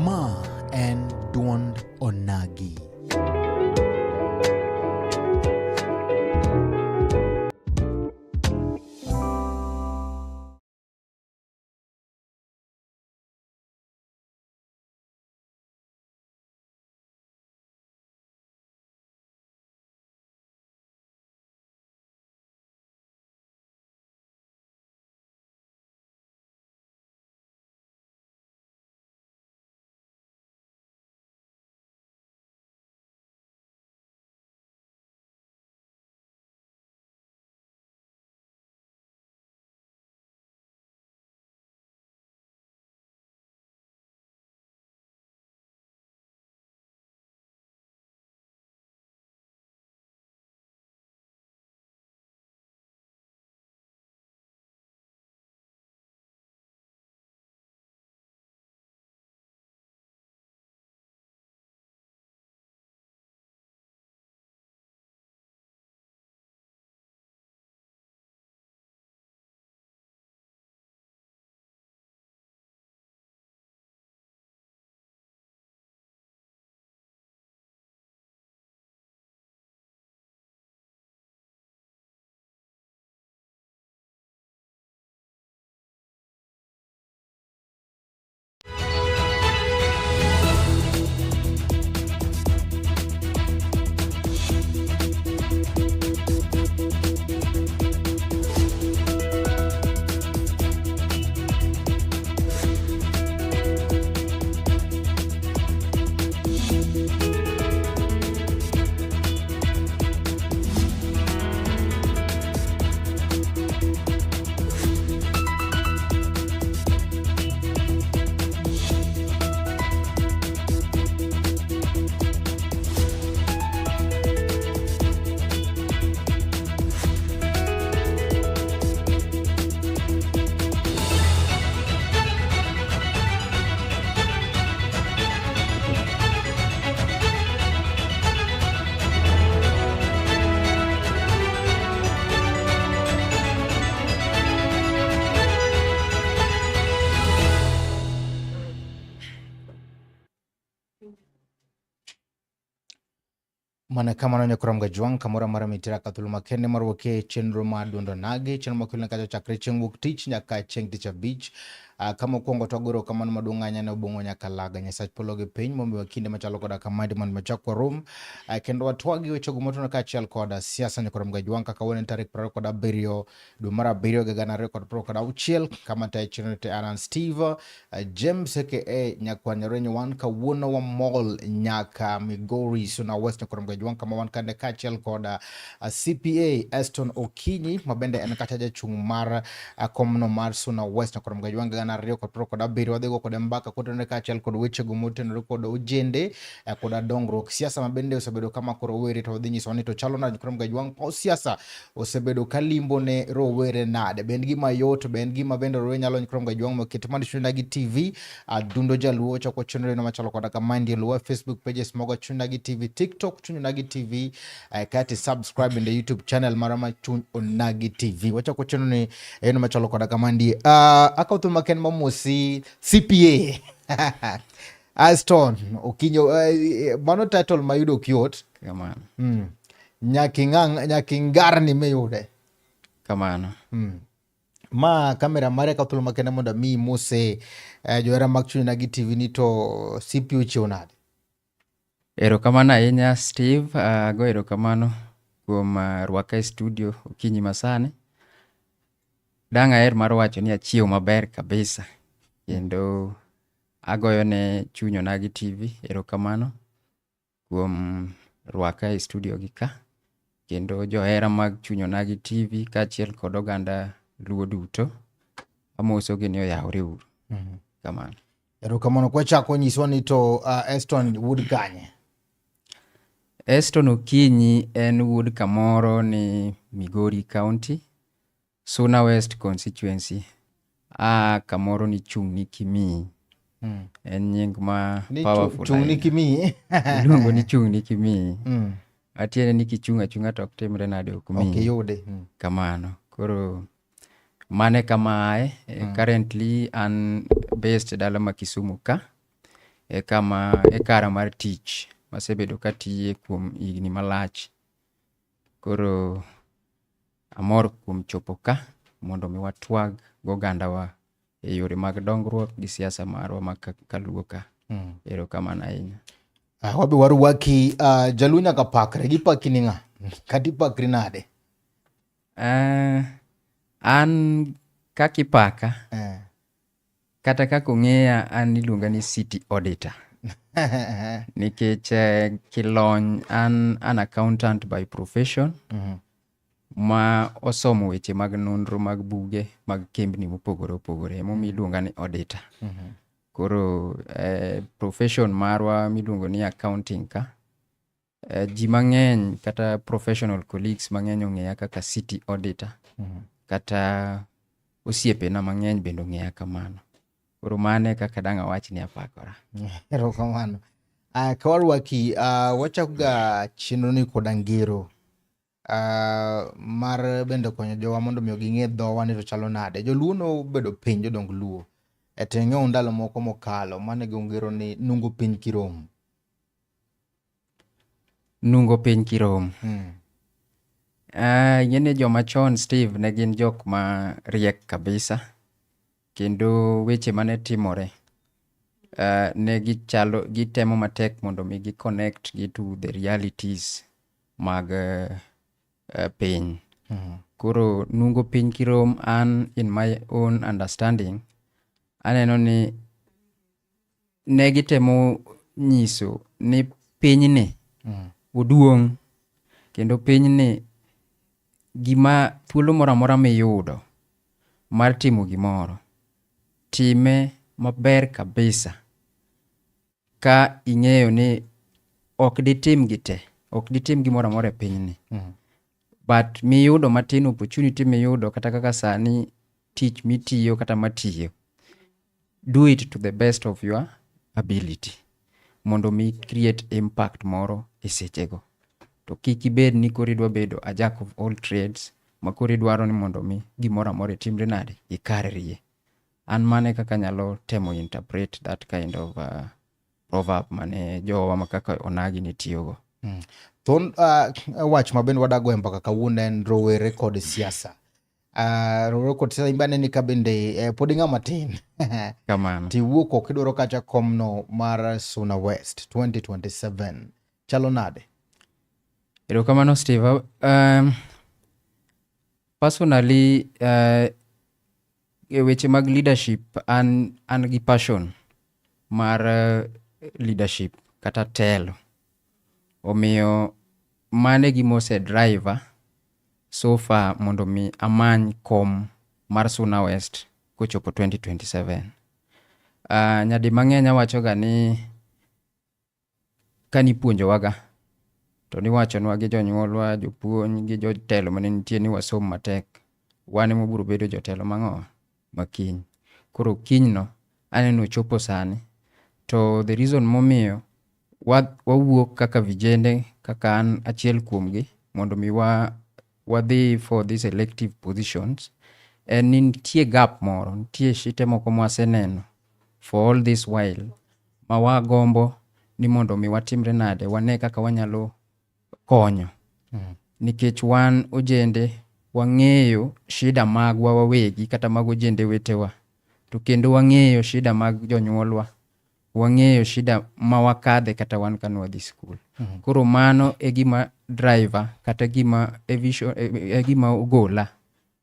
Ma en duond Onagi. Mana kamano nyakwar Mgajwang' kamoro amora mitira ka thuolo makende mar wuok e chenro mar duond onagi chenro makeloni kacha chakre chieng' wuok tich nyaka chieng' tich abich. Kama okwongo to wagoro kamano maduong' ahinya ne Obong'o Nyakalaga Nyasach polo gi piny momiwa kinde machalo koda kamaendi mondo wachak warom kendo watwag gi wechego motenore kaachiel koda siasa nyakwar Mgajwang' kaka wuono en tarik 27 dwe mar abiriyo higa 2026 kama tayo chenro te an Steve James aka Nyakwar Nyarenyo wan kawuono wamol nyaka Migori Suna West Nyakwar Mgajwang' kama wan kande kaachiel kod CPA Eston Okinyi ma bende en kata jachung' mar komno mar Suna West Nyakwar Mgajwang' gana 2027. Wadhi go kode mbaka kotenore kaachiel kod wechego motenore kod ojende koda dongruok siasa ma bende osebedo kama rowere, to wadhi nyisowa ni to chalo nade koro Gajwang' paw siasa osebedo ka limbo ne rowere nade, be en gima yot, be en gima bende rowere nyalo nyikrom Gajwang' moket mano Chuny Onagi TV, Adundo Jaluo chako chenro eno machalo koda kama ndie luwa Facebook pages mogo Chuny Onagi TV, TikTok Chuny Onagi TV, kati subscribe in the YouTube channel mara ma Chuny Onagi TV. Wachako chenro ni eno machalo koda kama ndie. Akaw thuolo maken mamosi CPA Aston Okinyo, mano title mayudo ok yot. Kamano. Nyaka ngarni miyude. Kamano. Ma kamera mare akaw thuolo makende mondo ami mose johera mag Chuny Onagi TV ni to CPA ochiew nade? Erokamano ahinya, Steve. Ago erokamano kuom rwaka e studio okinyi masani. Dang' aher mar wacho ni achiew maber kabisa. Kendo agoyo ne Chuny Onagi TV erokamano kuom rwaka e studio gi ka. Kendo johera mag Chuny Onagi TV kaachiel kod oganda Luo duto, amosogi ni oyawre uru. Kamano. Erokamano. Kwachako, nyiswa ni to Eston wuod kanye? Eston Okinyi en wuod kamoro ni Migori County, Suna West Constituency. A kamoro ni Chung'ni Kimii. En nying ma Ni powerful Chung'ni ahinya. Kimii. Iluongo ni Chung'ni Kimii. Matiende ni kichung' achung'a to ok timre nade, ok miyi. Ok iyude. Kamano. Koro mane kama ae. Currently an based e dala ma Kisumu ka. E kama e kara mar tich masebedo katiye kuom higni malach. Koro amor kuom chopo ka mondo mi watwag gogandawa e yore mag dongruok gi siasa marwa ma kaluo ka. Erokamano ahinya. Wabe warwaki. Jaluo nyaka pakre, gipaki ni ng'a? Kata ipakri nade? An kaka ipaka kata kaka ong'eya, an iluonga ni city auditor. Nikech kilony an an accountant by profession ma osomo weche mag nonro mag buge mag kembni mopogore opogore, emomiyo iluonga ni auditor. Koro profession marwa miluongo ni accounting ka, ji mang'eny kata professional colleagues mang'eny ong'eya kaka city auditor. Kata osiepena mang'eny bende ong'eya kamano. Koro mano e kaka dang' awach ni apakora. Erokamano. Ka warwaki, wachako ga chenro ni koda ngero mar bende konyo jowa mondo mi ging'e dhowa ni to chalo nade. Joluo nobedo piny, jodong Luo e teng'e ndalo moko mokalo mane go ngero ni nungo piny kirom. Nungo piny kirom. Ing'e ni joma chon, Steve, ne gin jok ma riek kabisa. Kendo weche mane timore ne gichalo gitemo matek mondo mi gi connect gi to the realities mag piny. Koro nungo piny kirom, an in my own understanding aneno ni ne gitemo nyiso ni pinyni oduong' kendo pinyni gima thuolo moro amora miyudo mar timo gimoro, time maber kabisa ka ing'eyo ni ok ditim gi te, ok ditim gimoro amora e pinyni. But miyudo matin, opportunity miyudo, kata kaka sani tich mitiyo kata matiyo, do it to the best of your ability mondo mi create impact moro e sechego. To kik ibed ni koro idwa bedo a jack of all trades ma koro idwaro ni mondo mi gimoro amora itimre nade, ikarrie. An mano e kaka anyalo temo interpret that kind of proverb mane jowa ma kaka onagi ne tiyogo. Thon wach ma bende wadago e mbaka kawuono en rowere kod siasa. Rowere kod siasa imbe aneni ka bende pod ing'ama tin. Kamano. Tiwuok oko idwaro kacha komno mar Suna West 2027. Chalo nade? Erokamano, Steve. Personally, e weche mag leadership, an gi passion mar leadership kata telo. Omiyo mano e gima ose drive so far mondo mi amany kom mar Suna West. kochopo 2027. Nyadi mang'eny awachoga ni kanipuonjowaga to niwachonwa gi jonyuolwa, jopuonj gi jotelo mane nitie ni wasom matek. Wan ema wabiro bedo jotelo mang'o? Makiny. Koro kinyno aneno ochopo sani. To the reason momiyo wawuok kaka vijende kaka an achiel kuomgi mondo mi wadhi for these elective positions en ni nitie gap moro, nitie shite moko mwaseneno for all this while ma wagombo ni mondo mi watimre nade, wane kaka wanyalo konyo. Nikech wan ojende wang'eyo shida magwa wawegi kata mag ojende wetewa. To kendo wang'eyo shida mag jonyuolwa. Wang'eyo shida ma wakadhe kata wan kane wadhi skul. Koro mano e gima driver kata gima e vision, e gima ogola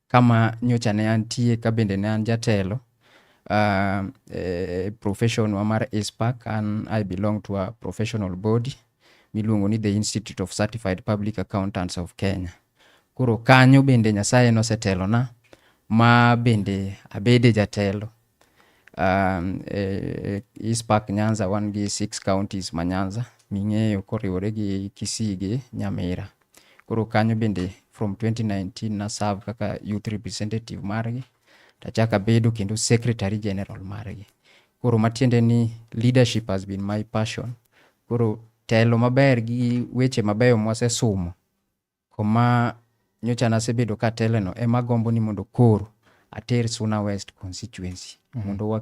kama nyocha ne antie ka bende ne an jatelo e profession wa mar ICPAK. An I belong to a professional body miluongo ni the Institute of Certified Public Accountants of Kenya. Koro kanyo bende Nyasaye nosetelona ma bende abede jatelo. E ICPAK Nyanza wan gi 6 counties ma Nyanza ming'eyo koriwore gi Kisii gi Nyamira. Koro kanyo bende from 2019 na serve kaka youth representative margi tachako abedo kendo secretary general margi. Koro matiende ni leadership has been my passion. Koro telo maber gi weche mabeyo mwasesumo koma nyocha nasebedo kateleno ema agombo ni mondo koro ater Suna West constituency mondo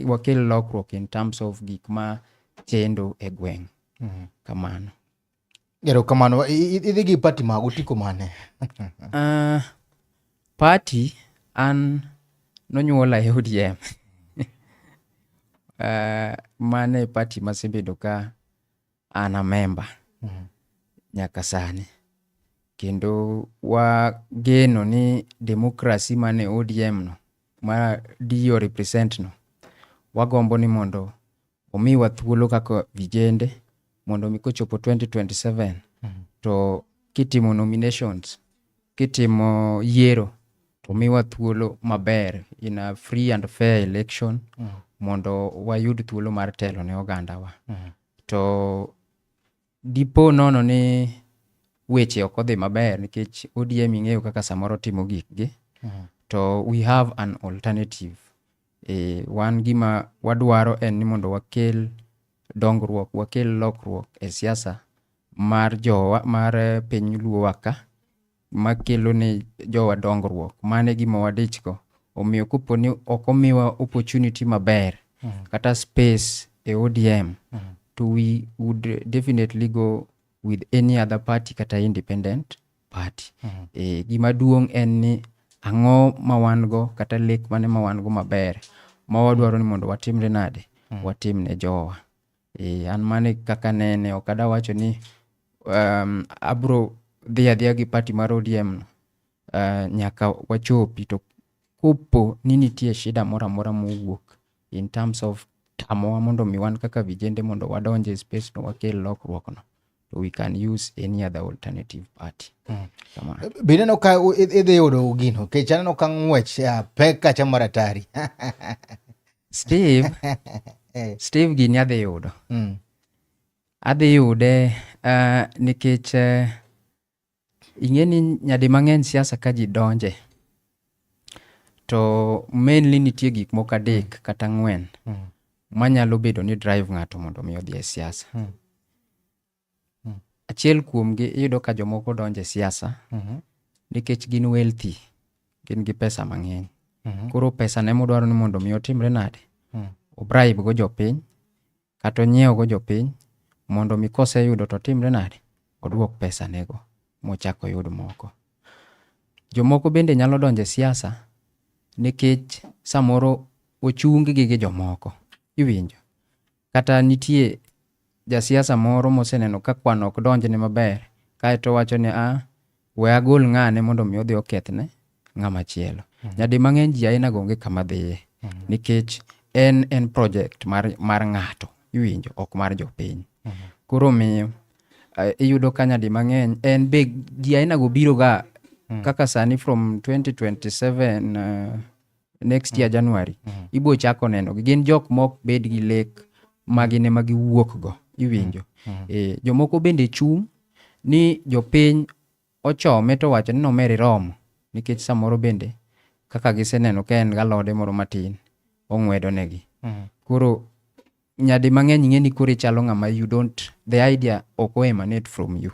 wakel lokruok in terms of gik ma chendo e gweng'. Kamano. Erokamano. Idhi gi party mag otiko mane? Party an nonyuola e ODM. Mano e party masebedo ka an a member nyaka sani. Kendo wageno ni democracy mane ODM no ma DO represent no, wagombo ni mondo omiwa thuolo kaka vijende mondo mi kochopo 2027 to kitimo nominations, kitimo yiero to miwa thuolo maber in a free and fair election mondo wayud thuolo mar telo ne ogandawa. To dipo nono ni weche ok odhi maber nikech ODM ing'eyo kaka samoro timo gikgi, to we have an alternative. Wan gima wadwaro en ni mondo wakel dongruok, wakel lokruok e siasa mar jowa mar piny luowa ka makelo ne jowa dongruok. Mano e gima wadich go. Omiyo kopo ni ok omiwa opportunity maber kata space e ODM, to we would definitely go with any other party kata independent party. Gima duong' en ni ang'o ma wan go kata lek mane ma wan go maber ma wadwaro ni mondo watimre nade, watim ne jowa. An mano e kaka anene, ok adwa wacho ni abro dhi adhiya gi party mar ODM no nyaka wachopi. To kopo ni nitie shida moro amora mowuok in terms of tamowa mondo mi wan kaka vijende mondo wadonj e space no wakel lokruok no, to we can use any other alternative party. Kamano. Be ineno ka idhi yudo gino? Nikech aneno ka ng'wech pek kacha mar atari. Steve, Steve gini adhi yudo. Adhi yude nikech ing'e ni nyadi mang'eny siasa ka ji donje to mainly nitie gik moko adek kata ang'wen manyalo bedo ni drive ng'ato mondo mi odhi e siasa. Achiel kuomgi iyudo ka jomoko donjo e siasa nikech gin wealthy, gin gi pesa mang'eny. Koro pesa ne modwaro ni mondo mi otimre nade? Obribe go jopiny kata onyiew go jopiny mondo mi koseyudo to otimre nade? Oduok pesa nego mochak oyud moko. Jomoko bende nyalo donjo e siasa nikech samoro ochung gi gi jomoko. Iwinjo? Kata nitie jasiasa moro moseneno ka kwano ok donjne maber kaeto owacho ni a we agol ng'ane mondo mi odhi okethne ng'ama chielo. Nyadi mang'eny ji aina go onge kama dhiye nikech en project mar ng'ato, iwinjo, ok mar jopiny. Koro omiyo iyudo ka nyadi mang'eny en be ji aina go biro ga kaka sani from 2027 Next year January ibo chako neno gi. Gin jok mok bed gi lek ma gin ema giwuok go, iwinjo. Jomoko bende chung' ni jopiny ochome to wacho ni nomer iromo nikech samoro bende kaka giseneno ka en galode moro matin ong'wedo negi. Koro nyadi mang'eny ing'e ni koro ichalo ng'ama you don't, the idea ok o emanate from you.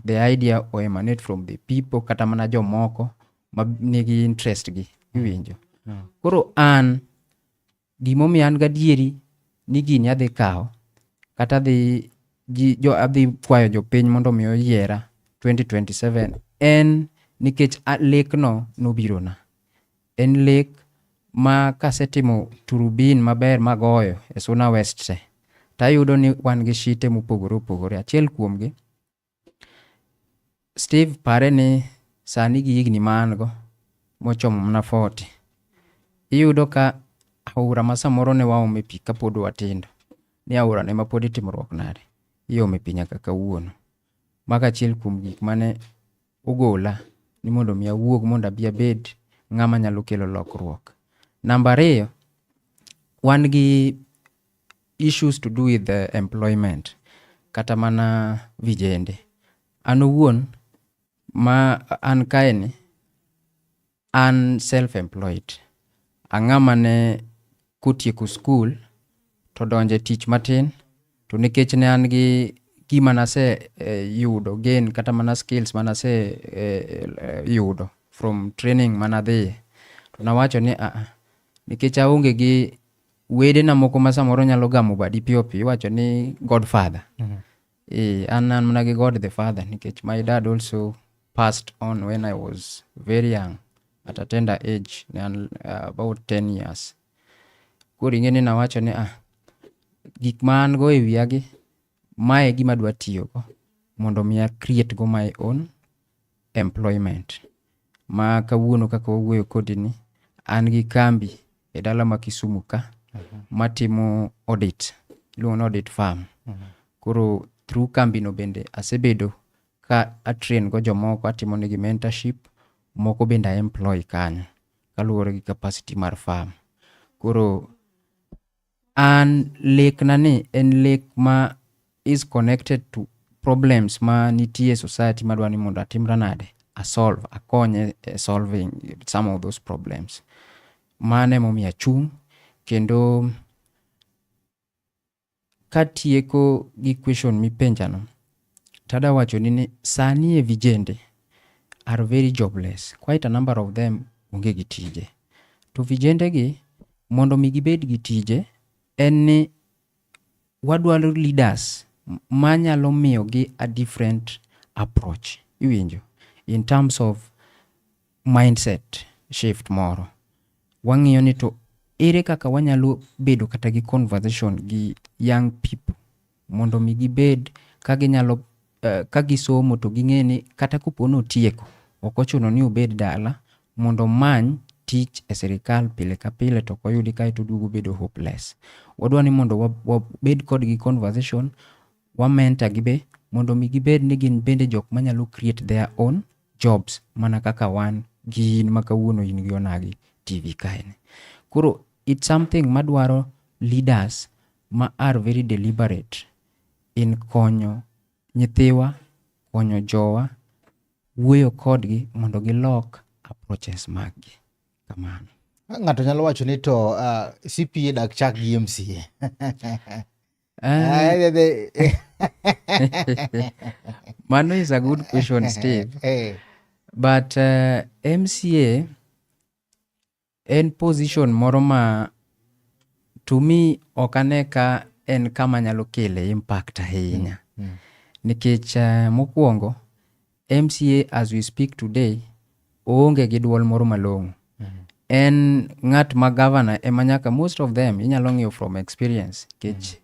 The idea o emanate from the people, kata mana jomoko ma nigi interest gi, iwinjo. Koro an gimomiyo an gadieri ni gini adhi kawo kata adhi ji jo adhi kwayo jopiny mondo mi oyiera 2027 en nikech lekno nobirona. En lek ma kasetimo turubin maber magoyo e Suna West te, tayudo ni wan gi shite mopogore opogore. Achiel kuomgi, Steve, pare ni sani gi higni ma an go mochomo mana 40, iyudo ka aora ma samoro ne waome pi kapod watindo, ni aora no ema pod itimruok nade, iome pi nyaka kawuono. Mago achiel kuom gik mane ogola ni mondo mi awuog mondo abi abed ng'ama nyalo kelo lokruok. Namba ariyo, wan gi issues to do with the employment kata mana vijende. An owuon ma an kae ni an self employed. Ang'ama ne kotieko skul to donjo e tich matin, to nikech ne an gi gima nase yudo gain kata mana skills manase yudo from training manadhiye, to nawacho ni aa, nikech aonge gi wedena moko ma samoro nyalo gamo badi piyo piyo, iwacho ni godfather. An mana gi God the Father, nikech my dad also passed on when I was very young, at a tender age, ne an about 10 years. Koro ing'e ni nawacho ni ah, gik ma an go e wiya gi, mae e gima adwa tiyogo mondo mi a create go my own employment. Ma kawuono kaka wawuoyo kodi ni, an gi kambi e dala ma Kisumu ka matimo audit, iluongo ni audit firm. Koro through kambi no bende asebedo ka a train go jomoko, atimo negi mentorship, moko bende a employ kanyo kaluwore gi capacity mar firm. Koro an lekna ni en lek ma is connected to problems ma nitie e society madwa ni mondo atimra nade, a solve, akony e solving some of those problems. Mano emomiyo achung'. Kendo katieko gi question mipenjano, tada wachoni ni sani e vijende are very jobless. Quite a number of them onge gi tije. To vijende gi mondo mi gibed gi tije en ni wadwaro leaders manyalo miyo gi a different approach. Iwinjo? In terms of mindset shift moro. Wang'iyo ni to ere kaka wanyalo bedo kata gi conversation gi young people mondo mi gibed ka ginyalo ka gisomo to ging'e ni kata kopo ni otieko, ok ochuno ni obed dala mondo omany tich e sirikal pile ka pile to ok oyudi kaeto oduogo obedo hopeless. Wadwa ni mondo wabed kodgi conversation, wa mentor gi be mondo mi gibed ni gin bende jok manyalo create their own jobs mana kaka wan gi in ma kawuono in gi Onagi TV kae ni. Koro it's something madwaro leaders ma are very deliberate in konyo nyithiwa, konyo jowa, wuoyo kodgi mondo gilok approaches maggi. Kamano. Ng'ato nyalo wacho ni to CPA dak chak gi MCA. Mano is a good question, Steve. But MCA en position moro ma to me ok ane ka en kama nyalo kele impact ahinya. Nikech mokwongo MCA as we speak today oonge gi duol moro malong'o. En ng'at ma governor ema nyaka, most of them inyalo ng'iyo from experience nikech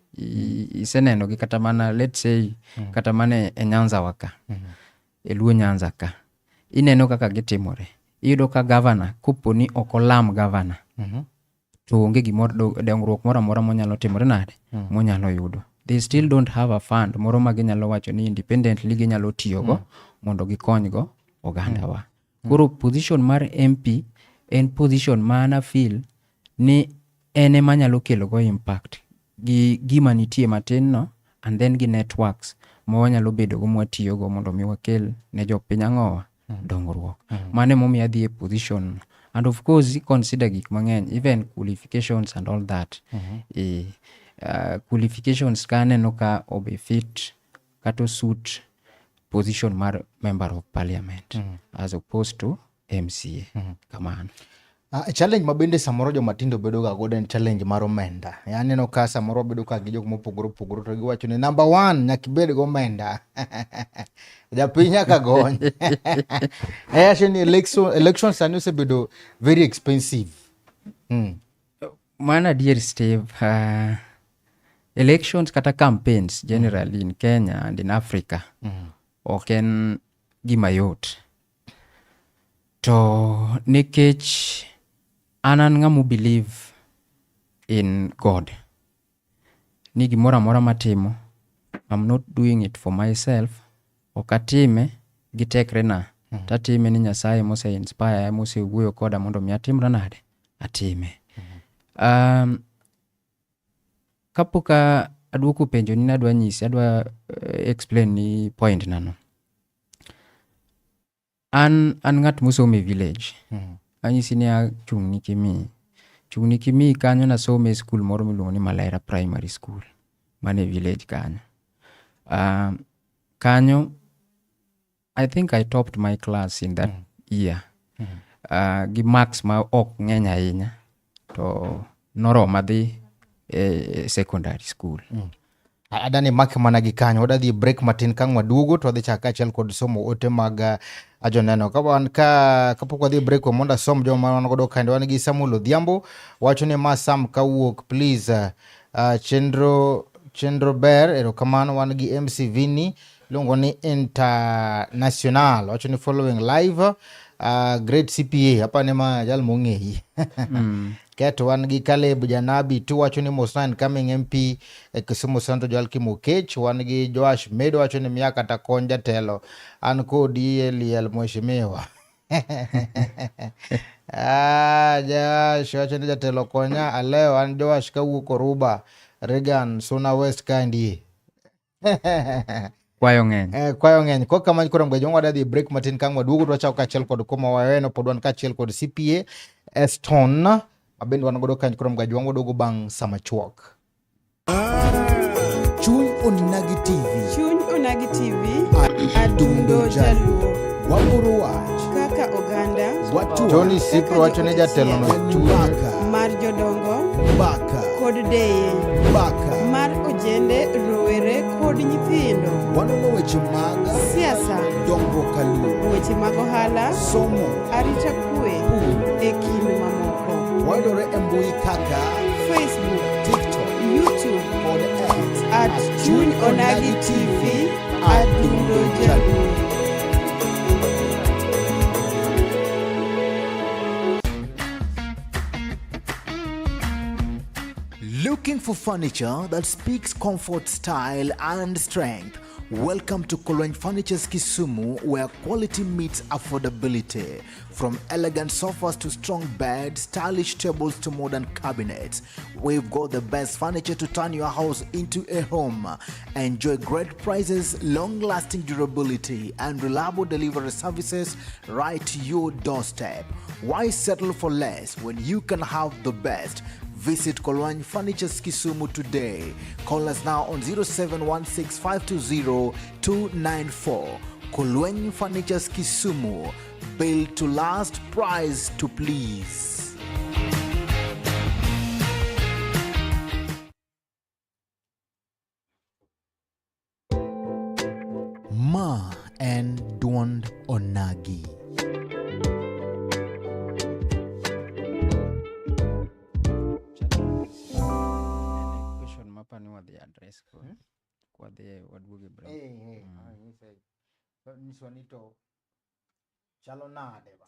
iseneno gi kata mana, let's say, kata mana e Nyanza wa ka, e Luo Nyanza ka, ineno kaka gitimore. Iyudo ka governor kopo ni ok olam governor to onge gimoro, dongruok moro amora monyalo timore nade, monyalo yudo. They still don't have a fund moro ma ginyalo wacho ni independently ginyalo tiyogo mondo gikonygo ogandawa. Koro position mar MP En position ma an a feel ni en ema anyalo kelo go impact gi gima nitie matin no and then gi networks ma wanyalo bedo go mwatiyo go mondo mi wakel ne jopiny ang'owa dongruok. Mano emomiyo adhi e position no. And of course i consider gik mang'eny even qualifications and all that. Qualifications ka aneno ka obe fit kata osuit position mar member of parliament as opposed to MCA. Kamano. Challenge ma bende samoro joma tindo bedo ga godo en challenge mar omenda. Aneno ka samoro wabedo ka gi jok mopogore opogore to giwacho ni number one nyaka ibed gi omenda. Japiny nyaka gony. Awacho ni election sani osebedo very expensive. Mano adier Steve. Elections kata campaigns generally in Kenya and in Africa ok en gima yot. To nikech an ng'ama believe in God. Ni gimoro amora matimo, I'm not doing it for myself. Ok atime gi tekrena. Tatime ni Nyasaye mose inspire, mosewuoyo koda mondo mi atimra nade? Atime. Kapok aduoko penjo ni adwa nyisi, adwa explain ni point na no. An ng'at mosomo e village. Anyisi ni achung' Kimii. Chung' Kimii kanyo nasome e skul moro miluongo ni Malera Primary School. Mane e village kanyo. Kanyo I think I topped my class in that year. Gi marks ma ok ng'eny ahinya to noroma dhi e secondary school. Adani mak mana gi kanyo, wadwa dhi break matin ka ang' waduogo to wadhi chako kaachiel kod somo ote mag joneno. Ka wan ka kapok wadhi break we mondo asom joma wan godo kaendi. Wan gi Samuel Odhiambo wacho ni ma Sam kawuok please chenro ber erokamano. Wan gi MC Vini iluongo ni International wacho ni following live great CPA apani ma jal mong'eyi. Keto wan gi Caleb Janabi tu wacho ni Mosna incoming MP e Kisumu Central Joel Kimokech. Wan gi Joash Medo wacho ni miya kata kony jatelo an kodi e liel mheshimiwa. Joash wacho ni jatelo konya alewo an Joash kawuok Oruba Regan Suna West kaendi. Kwayo ng'eny. Kwayo ng'eny. Kok kamano koro mgwejo wadwa dhi break matin ka ang' waduogo to wachako kaachiel kod kuma waweno pod wan kaachiel kod CPA Eston ma bende wan godo kanyo koro mgwejo waduogo bang' sama chuok. Chuny Onagi TV. Chuny Onagi TV. Adundo Adundo Jaluo. Waporo wach. Kaka oganda. Watu Tony Sipro wacho ni jatelo no chuny Mbaka. Mar jodongo. Mbaka. Kod deye. Mbaka. Mar ojende, rowere kod nyithindo. Wanono weche mag siasa, dongruok kaluo, weche mag ohala, somo, arita kwe, pur, e kind mamoko. Wayudore e mbui kaka Facebook, TikTok, YouTube kod X at Chuny Onagi TV, Adundo Jaluo. Looking for furniture that speaks comfort, style, and strength? Welcome to Kolweny Furnitures Kisumu, where quality meets affordability. From elegant sofas to strong beds, stylish tables to modern cabinets, we've got the best furniture to turn your house into a home. Enjoy great prices, long-lasting durability, and reliable delivery services right to your doorstep. Why settle for less when you can have the best? Visit Kolwany Furnitures Kisumu today. Call us now on 0716520294. Kolwany Furnitures Kisumu, built to last, price to please. Ma en duond Onagi. Question mapani wadhi address ko. Wadhi waduogo e break. Nyiswa ni to chalo nade ba.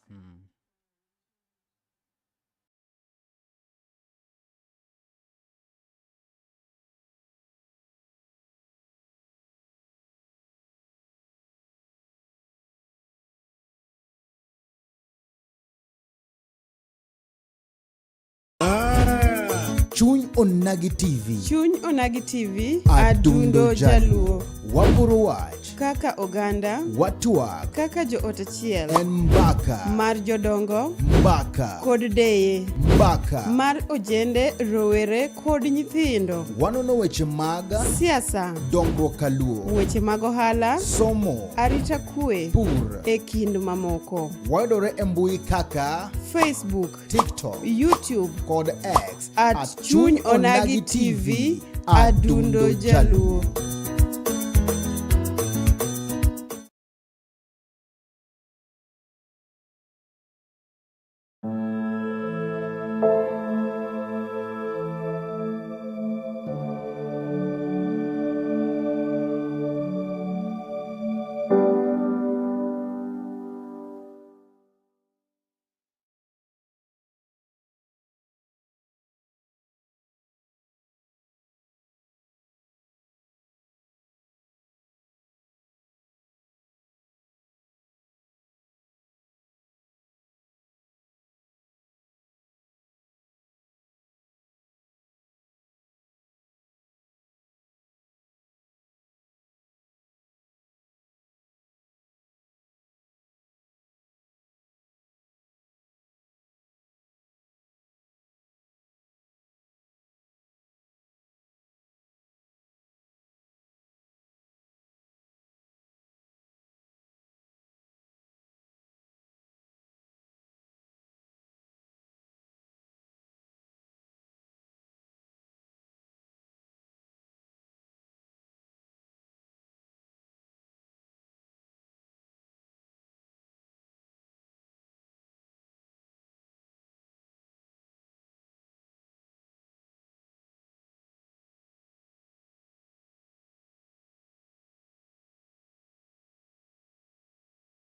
Onagi TV. Chuny Onagi TV, Adundo Adundo Jaluo. Waporo wach. Kaka oganda, Watwak. kaka joot achiel, En mbaka. mar jodongo Mbaka. kod deye, Mbaka. mar ojende, rowere kod nyithindo, Wanono weche mag siasa, dongruok kaluo. weche mag ohala, Somo. arita kwe, Pur. e kind mamoko. Wayudore e mbui kaka Facebook, TikTok YouTube kod X at Chuny Onagi TV, Adundo Jaluo.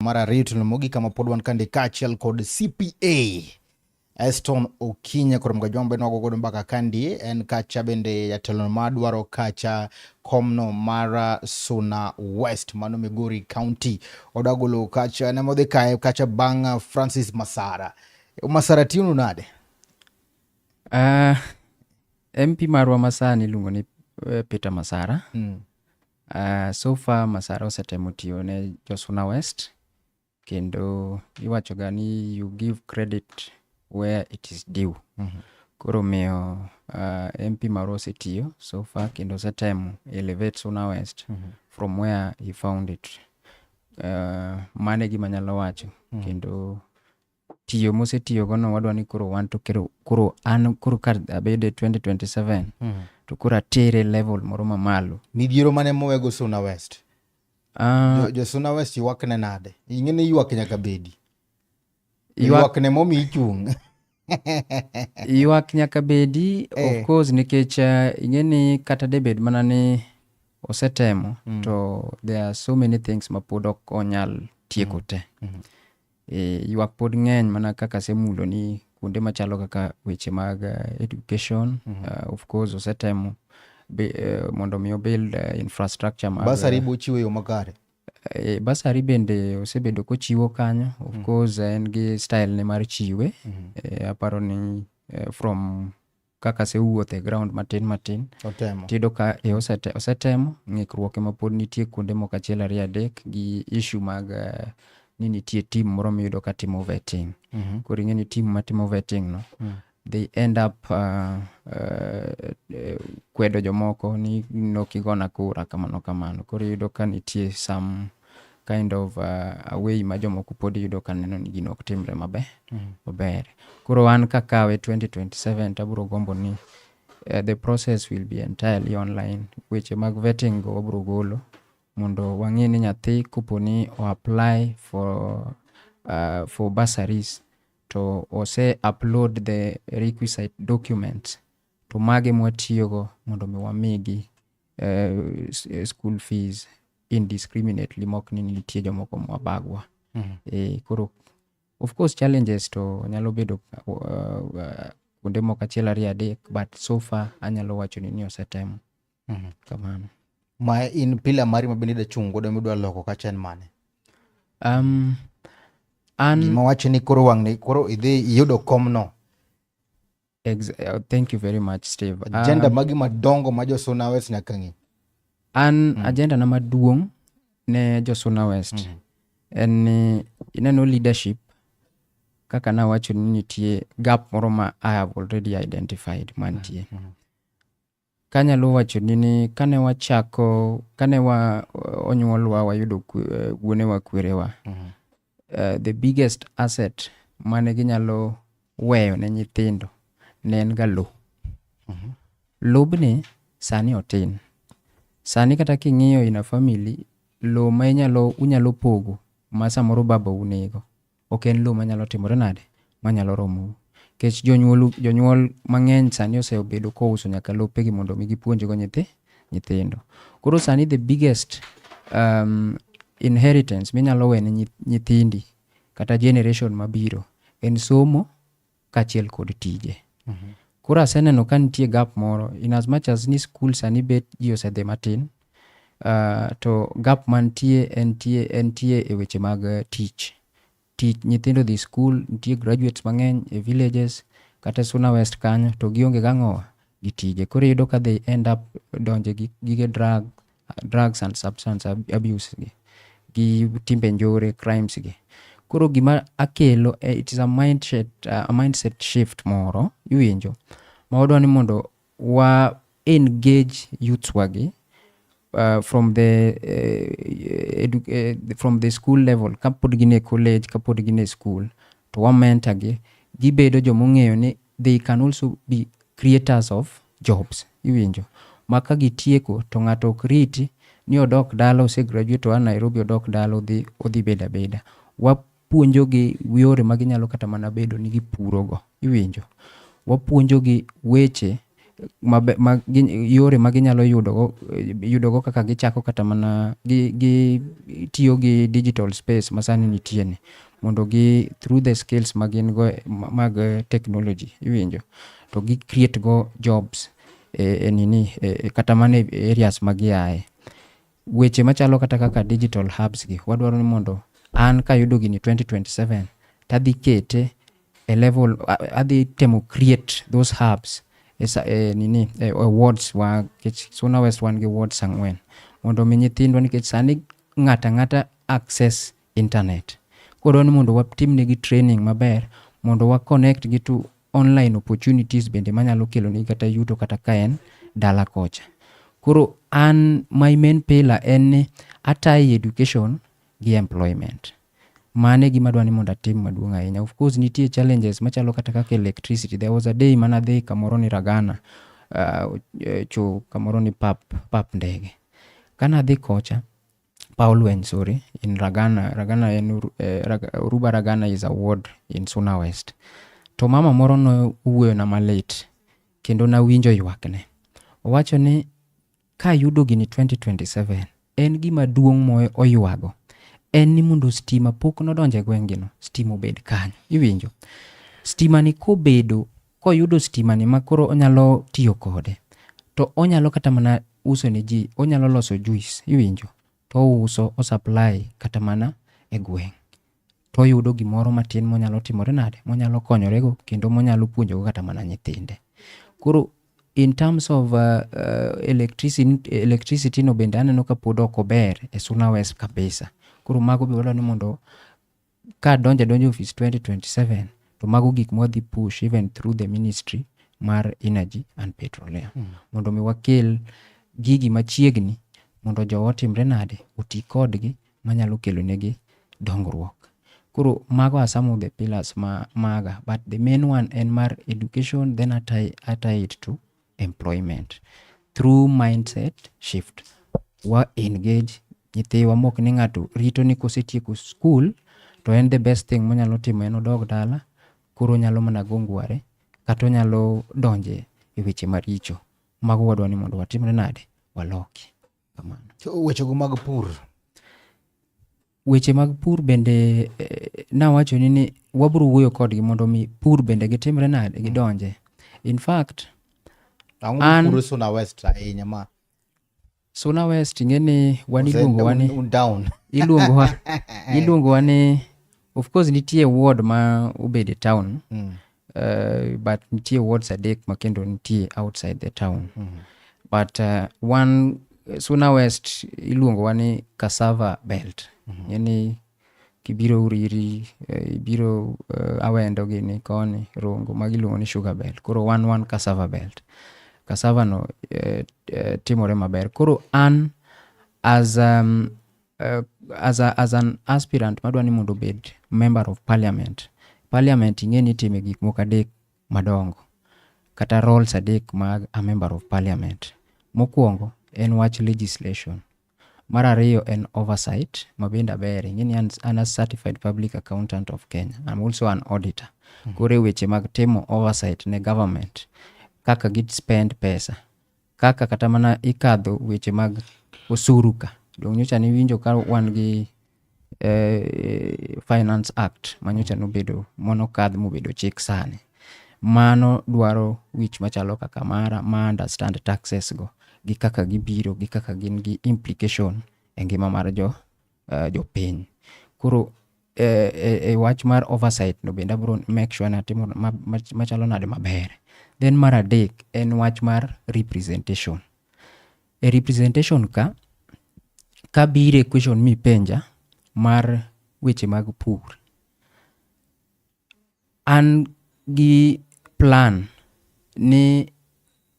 Mar ariyo to mogik kama pod wan kande kaachiel kod CPA Eston Okinye kod Mgajwang' bende wago godo mbaka kandi en kacha bende jatelo madwaro kacha komno mar Suna West mano Migori County odwa golo kacha ne modhi kae kacha bang' Francis Masara. Masara tiyonu nade? MP marwa masani iluongo ni Peter Masara. So far Masara osetemo tiyo ne jo Suna West kendo iwacho ga ni you give credit where it is due. Koro omiyo MP marwa osetiyo so far kendo osetemo elevate Suna West from where he found it. Mano e gima anyalo wacho. Kendo tiyo mosetiyo no wadwa ni koro wan to koro an koro ka abede 2027 to koro atere level moro mamalo. Midhiero mane mowego Suna West? Jo Suna West ywak ne nade? Ing'e ni ywak nyaka bedi. Ywak ne momiyi ichung'. Ywak nyaka bedi of course nikech ing'e ni kata debed mana ni osetemo to there are so many things ma pod ok onyal tieko te. Ywak pod ng'eny mana kaka asemulo ni kuonde machalo kaka weche mag education. Of course osetemo mondo mi obuild infrastructure mag Bursary bochiwo e yo makare. Bursary bende osebedo kochiwo kanyo. Of course en gi style ne mar chiwe. Aparo ni from kaka asewuotho e ground matin matin Otemo. tiyudo ka osetemo ng'ikruok ema pod nitie kuonde moko achiel ariyo adek gi issue mag ni nitie team moro miyudo ka timo vetting. Koro ing'e ni team matimo vetting no they end up kwedo jomoko ni nokigona kura kamano kamano. Koro iyudo ka nitie some kind of a way ma jomoko pod yudo ka neno ni gino ok timre maber. Maber. Koro an kakawe 2027 to abiro gombo ni the process will be entirely online. Weche mag vetting go wabiro golo mondo wang'e ni nyathi kopo ni o apply for bursaries to ose upload the requisite documents to mage mwatiyogo mondo mi wamigi school fees indiscriminately mok ni nitie jomoko mwabagwa. Koro of course challenges to nyalo bedo kuonde moko achiel ariyo adek but so far anyalo wacho ni osetemo. Kamano. Ma in pillar mari ma bende idwa chung' godo midwa loko kacha en mane? An Gima wacho ni koro wang'ni koro idhi iyudo komno. Thank you very much, Steve. Agenda magi madongo ma jo Suna West nyaka ng'i. An agenda na maduong' ne jo Suna West en ni ineno leadership kaka nawacho ni nitie gap moro ma I have already identified mantie. Kanyalo wacho ni ni kane wachako kane wa onyuolwa wayudo wuonewa kwerewa the biggest asset mane ginyalo weyo ne nyithindo ne en ga lowo. Lobni sani otin. Sani kata king'iyo in a family, lowo ma inyalo unyalo pogo ma samoro babau nigo ok en lowo manyalo timore nade manyalo romou. Nikech jonyuol mang'eny sani osebedo kouso nyaka lopegi mondo mi gipuonjgo nyithindo. Koro sani the biggest inheritance minyalo wene nyithindi kata generation mabiro en somo kaachiel kod tije. Koro aseneno ka nitie gap moro in as much as ni school sani bet ji osedhi matin, to gap mantie entie e weche mag tich. Tich nyithindo dhi school, nitie graduates mang'eny e villages kata Suna West kanyo to gionge gang'owa gi tije. Koro iyudo ka they end up donje gi gige drugs and substance abuse gi timbe njore, crimes gi. Koro gima akelo it is a mindset shift moro iwinjo ma wadwa ni mondo wa engage youths wagi from the school level kapod gin e college, kapod gin e school, to wa mentor gi gibedo jomong'eyo ni they can also be creators of jobs iwinjo ma ka gitieko to ng'ato ok riti ni odok dala ose graduate oa Nairobi odok dala odhi bedo abeda. Wapuonjogi yore ma ginyalo kata mana bedo ni gipurogo iwinjo. Wapuonjogi weche ma yore ma ginyalo yudogo kaka gichako kata mana gi tiyo gi digital space ma sani nitie ni mondo gi through the skills ma gin go mag technology iwinjo to gi create go jobs e nini kata mana e areas ma giaye. Weche machalo kata kaka digital hubs gi wadwaro ni mondo an kayudo gini 2027 tadhi kete e level adhi temo create those hubs e nini e wards wa nikech Suna West wan gi wards 4 mondo mi nyithindwa nikech sani ng'ato ang'ata access internet. Koro wadwaro ni mondo watimnegi training maber mondo wa connect gi to online opportunities bende manyalo kelonegi kata yuto kata ka en dala kocha. Koro an my main pillar en ni a tie education gi employment. Mano e gima adwa ni mondo atim maduong' ahinya. Of course nitie challenges machalo kata kaka electricity. There was a day mane adhi kamoro ni Ragana, cho kamoro ni pap ndege. Kane adhi kocha, paw lweny sorry, in Ragana, Ragana en Uruba Ragana is a ward in Suna West. To mama moro nowuoyona malit kendo nawinjo ywakne. Owacho ni kayudo gini 2027 en gima duong' moywago en ni mondo stima pok nodonjo e gweng' gi no, stima obed kanyo. Iwinjo? Stima ni kobedo, koyudo stima ni ma koro onyalo tiyo kode, to onyalo kata mana uso ne ji, onyalo loso juice, iwinjo? To ouso, o supply kata mana e gweng'. To oyudo gimoro matin monyalo timore nade? Monyalo konyorego kendo monyalo puonjogo kata mana nyithinde. Koro in terms of electricity no bende aneno ka pod ok ober e Suna West kabisa. Koro mago be wadwa ni mondo kadonjo adonja e ofis 2027 to mago gik mwadhi push even through the ministry mar energy and petroleum. Mondo mi wakel gigi machiegni mondo jowa otimre nade? Oti kodgi manyalo kelo negi dongruok. Koro mago are some of the pillars ma maga but the main one en mar education then I tie it to employment through mindset shift. Wa engage nyithiwa mok ni ng'ato rito ni kosetieko school to en the best thing monyalo timo en odog dala koro onyalo mana go ngware kata onyalo donje e weche maricho. Mago wadwa ni mondo watimre nade? Waloki. Kamano. Wechego mag pur. Weche mag pur bende nawacho ni wabiro wuoyo kodgi mondo mi pur bende gitimre nade? Gidonje. In fact, Ang'o mipuro Suna West ahinya ma Suna West ing'e ni wan iluongowa ni un down. Iluongowa ni of course nitie ward ma obedo e town. But nitie wards adek ma kendo nitie outside the town. But one Suna West iluongowa ni cassava belt. Yani kibiro Uriri, ibiro Awendo gini koni, Rongo, magi iluongo ni sugar belt. Koro wan cassava belt. Cassava no timore maber. Koro an as an aspirant madwa ni mondo obed member of parliament. Parliament ing'e ni itime gik moko adek madongo kata roles adek mag a member of parliament. Mokwongo en wach legislation. Mar ariyo en oversight ma bende aber. Ing'e ni an a certified public accountant of Kenya. I'm also an auditor. Koro e weche mag timo oversight ne government kaka gi spend pesa, kaka kata mana ikadho weche mag osuru ka. Dong nyocha niwinjo ka wan gi Finance Act ma nyocha nobedo manokadh mobedo chik sani. Mano dwaro wich machalo kaka mara ma understand taxes go gi kaka gibiro gi kaka gin gi implication e ngima mar jopiny. Koro e wach mar oversight no bende abiro make sure ni atimo machalo nade maber. Then mar adek en wach mar representation. E representation ka, kabiro e question mipenja mar weche mag pur, an gi plan ni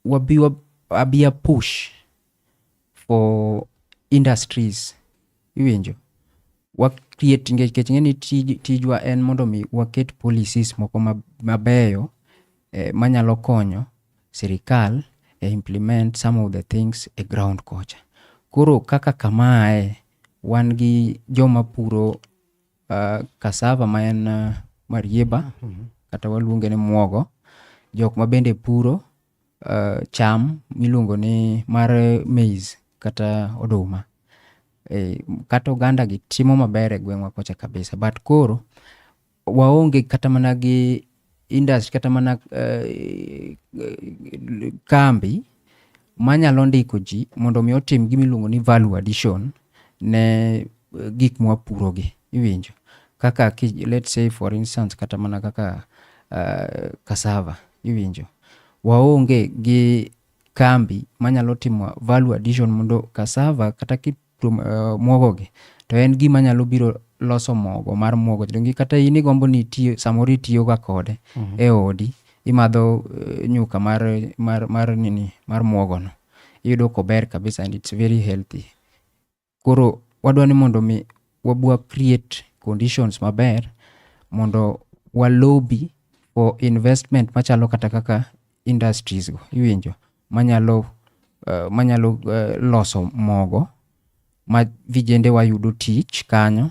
wabi abi a push for industries, iwinjo, wa create, nikech ing'e ni tijwa en mondo mi waket policies moko mabeyo manyalo konyo sirikal e implement some of the things e ground kocha. Koro kaka kamae wan gi joma puro cassava ma en marieba kata waluonge ni muogo, jok ma bende puro cham miluongo ni mar maize kata oduma. Kata oganda gi timo maber e gweng'wa kocha kabisa. But koro waonge kata mana gi industry kata mana kambi manyalo ndiko ji mondo mi otim gima iluongo ni value addition ne gik mwapuro gi, iwinjo. Kaka let's say for instance kata mana kaka cassava, iwinjo. Waonge gi kambi manyalo timo value addition mondo cassava kata muogo gi to en gima nyalo biro loso mogo mar muogo. Donge kata in igombo ni itiyo samoro itiyo ga kode e odi, imadho nyuka mar nini mar muogo no. Iyudo kober kabisa and it's very healthy. Koro wadwa ni mondo mi wabwa create conditions maber mondo wa lobby for investment machalo kata kaka industries go, iwinjo, manyalo loso mogo ma vijende wa yudo tich kanyo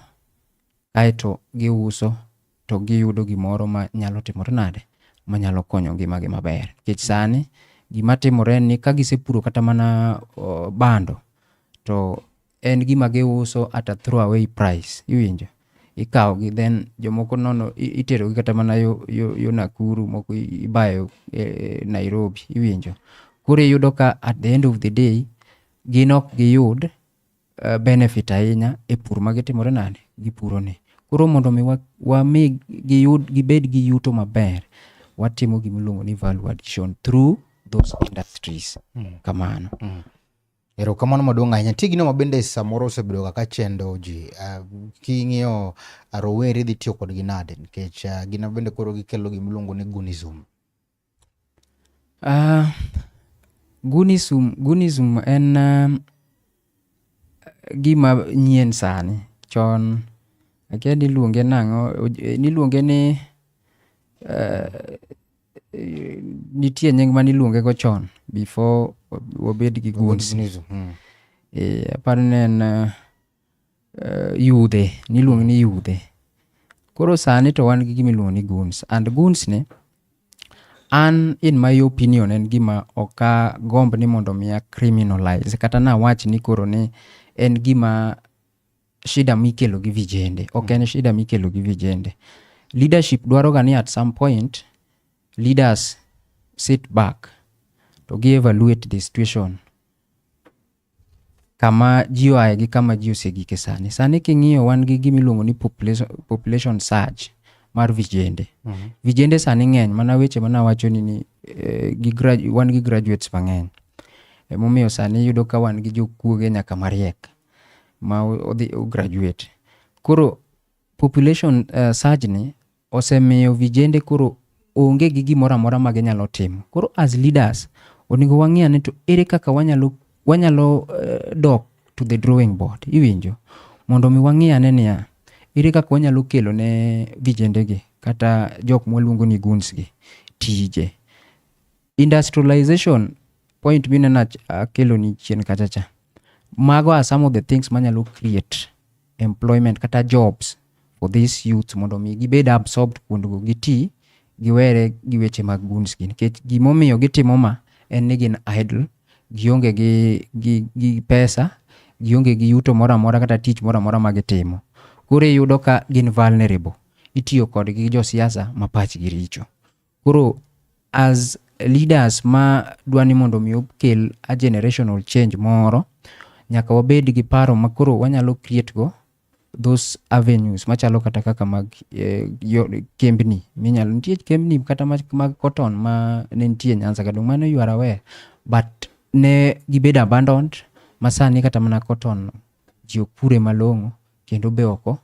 kaeto giuso to giyudo gimoro ma nyalo timore nade, manyalo konyo ngimagi maber. Nikech sani gima timore en ni ka gisepuro kata mana bando to en gima giuso at a throw away price, iwinjo. Ikawo gi then jomoko nono itero gi kata mana yo Nakuru, moko ibayo Nairobi, iwinjo. Koro iyudo ka at the end of the day gin ok giyud benefit ahinya e pur ma gitimore nade, gipuro ni. Koro mondo mi wami giyud gibed gi yuto maber, watimo gima iluongo ni value addition through those industries. Kamano. Erokamano maduong' ahinya. Nitie gino ma bende samoro osebedo kaka chendo ji. King'iyo rowere dhi tiyo kodgi nade nikech gin bende koro gikelo gimiluongo ni Gunism. Gunism en gima nyien sani. Chon akia ni iluonge nang'o, niluonge ni nitie nying maniluonge go chon before wabed gi goons. Gunism. Aparo ni en yudhe, niluonge ni yudhe. Koro sani to wan gi gima iluongo ni goons. And goons ni, an in my opinion en gima ok agomb ni mondo mi a criminalize kata nawach ni koro ni en gima shida mikelo gi vijende. Ok en shida mikelo gi vijende. Leadership dwaro ga ni at some point leaders sit back to gi evaluate the situation kama ji oaye gi kama ji osegike sani. Sani king'iyo wan gi gima iluongo ni population surge mar vijende. Vijende sani ng'eny mana weche mana wacho ni wan gi graduates mang'eny. Emomiyo sani iyudo ka wan gi jokuoge nyaka mariek ma odhi o graduate. Koro population surge ni osemiyo vijende koro onge gi gimoro amora ma ginyalo timo. Koro as leaders onego wang'i ane to ere kaka wanyalo dok to the drawing board, iwinjo? Mondo mi wang'i ane niya, ere kaka wanyalo kelo ne vijende gi kata jok mwaluongo ni goons gi tije. Industrialization point mineno akeloni chien kacha cha. Mago are some of the things manyalo create employment kata jobs for these youths mondo mi gibed absorbed kuondgo giti giwere gi weche mag goons gi nikech gimomiyo gitimo ma en ni gin idle, gionge gi pesa, gionge gi yuto moro amora kata tich moro amora ma gitimo. Koro iyudo ka gin vulnerable, itiyo kodgi gi josiasa ma pachgi richo. Koro as leaders ma dwa ni mondo mi okel a generational change moro, nyaka wabed gi paro ma koro wanyalo create go those avenues machalo kata kaka mag kembni minyalo nitie kembni kata mag cotton ma ne nitie Nyanza ka dong mano you are aware, but ne gibedo abandoned ma sani kata mana cotton ji ok pure malong'o kendo be oko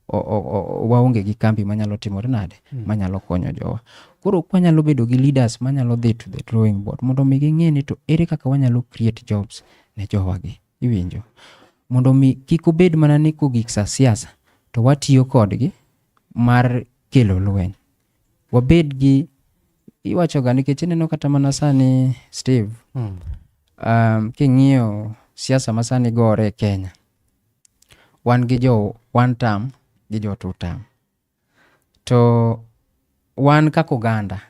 waonge gi kambi manyalo timore nade manyalo konyo jowa. Koro kwanyalo bedo gi leaders manyalo dhi to the drawing board mondo mi ging'e ni to ere kaka wanyalo create jobs ne jowa gi, iwinjo? Mondo mi kik obed mana ni kogik sa siasa to watiyo kodgi mar kelo lweny. Wabed gi iwacho ga nikech ineno kata mana sani Steve, king'iyo siasa ma sani gore e Kenya, wan gi jo one term gi jo two term. To wan kaka oganda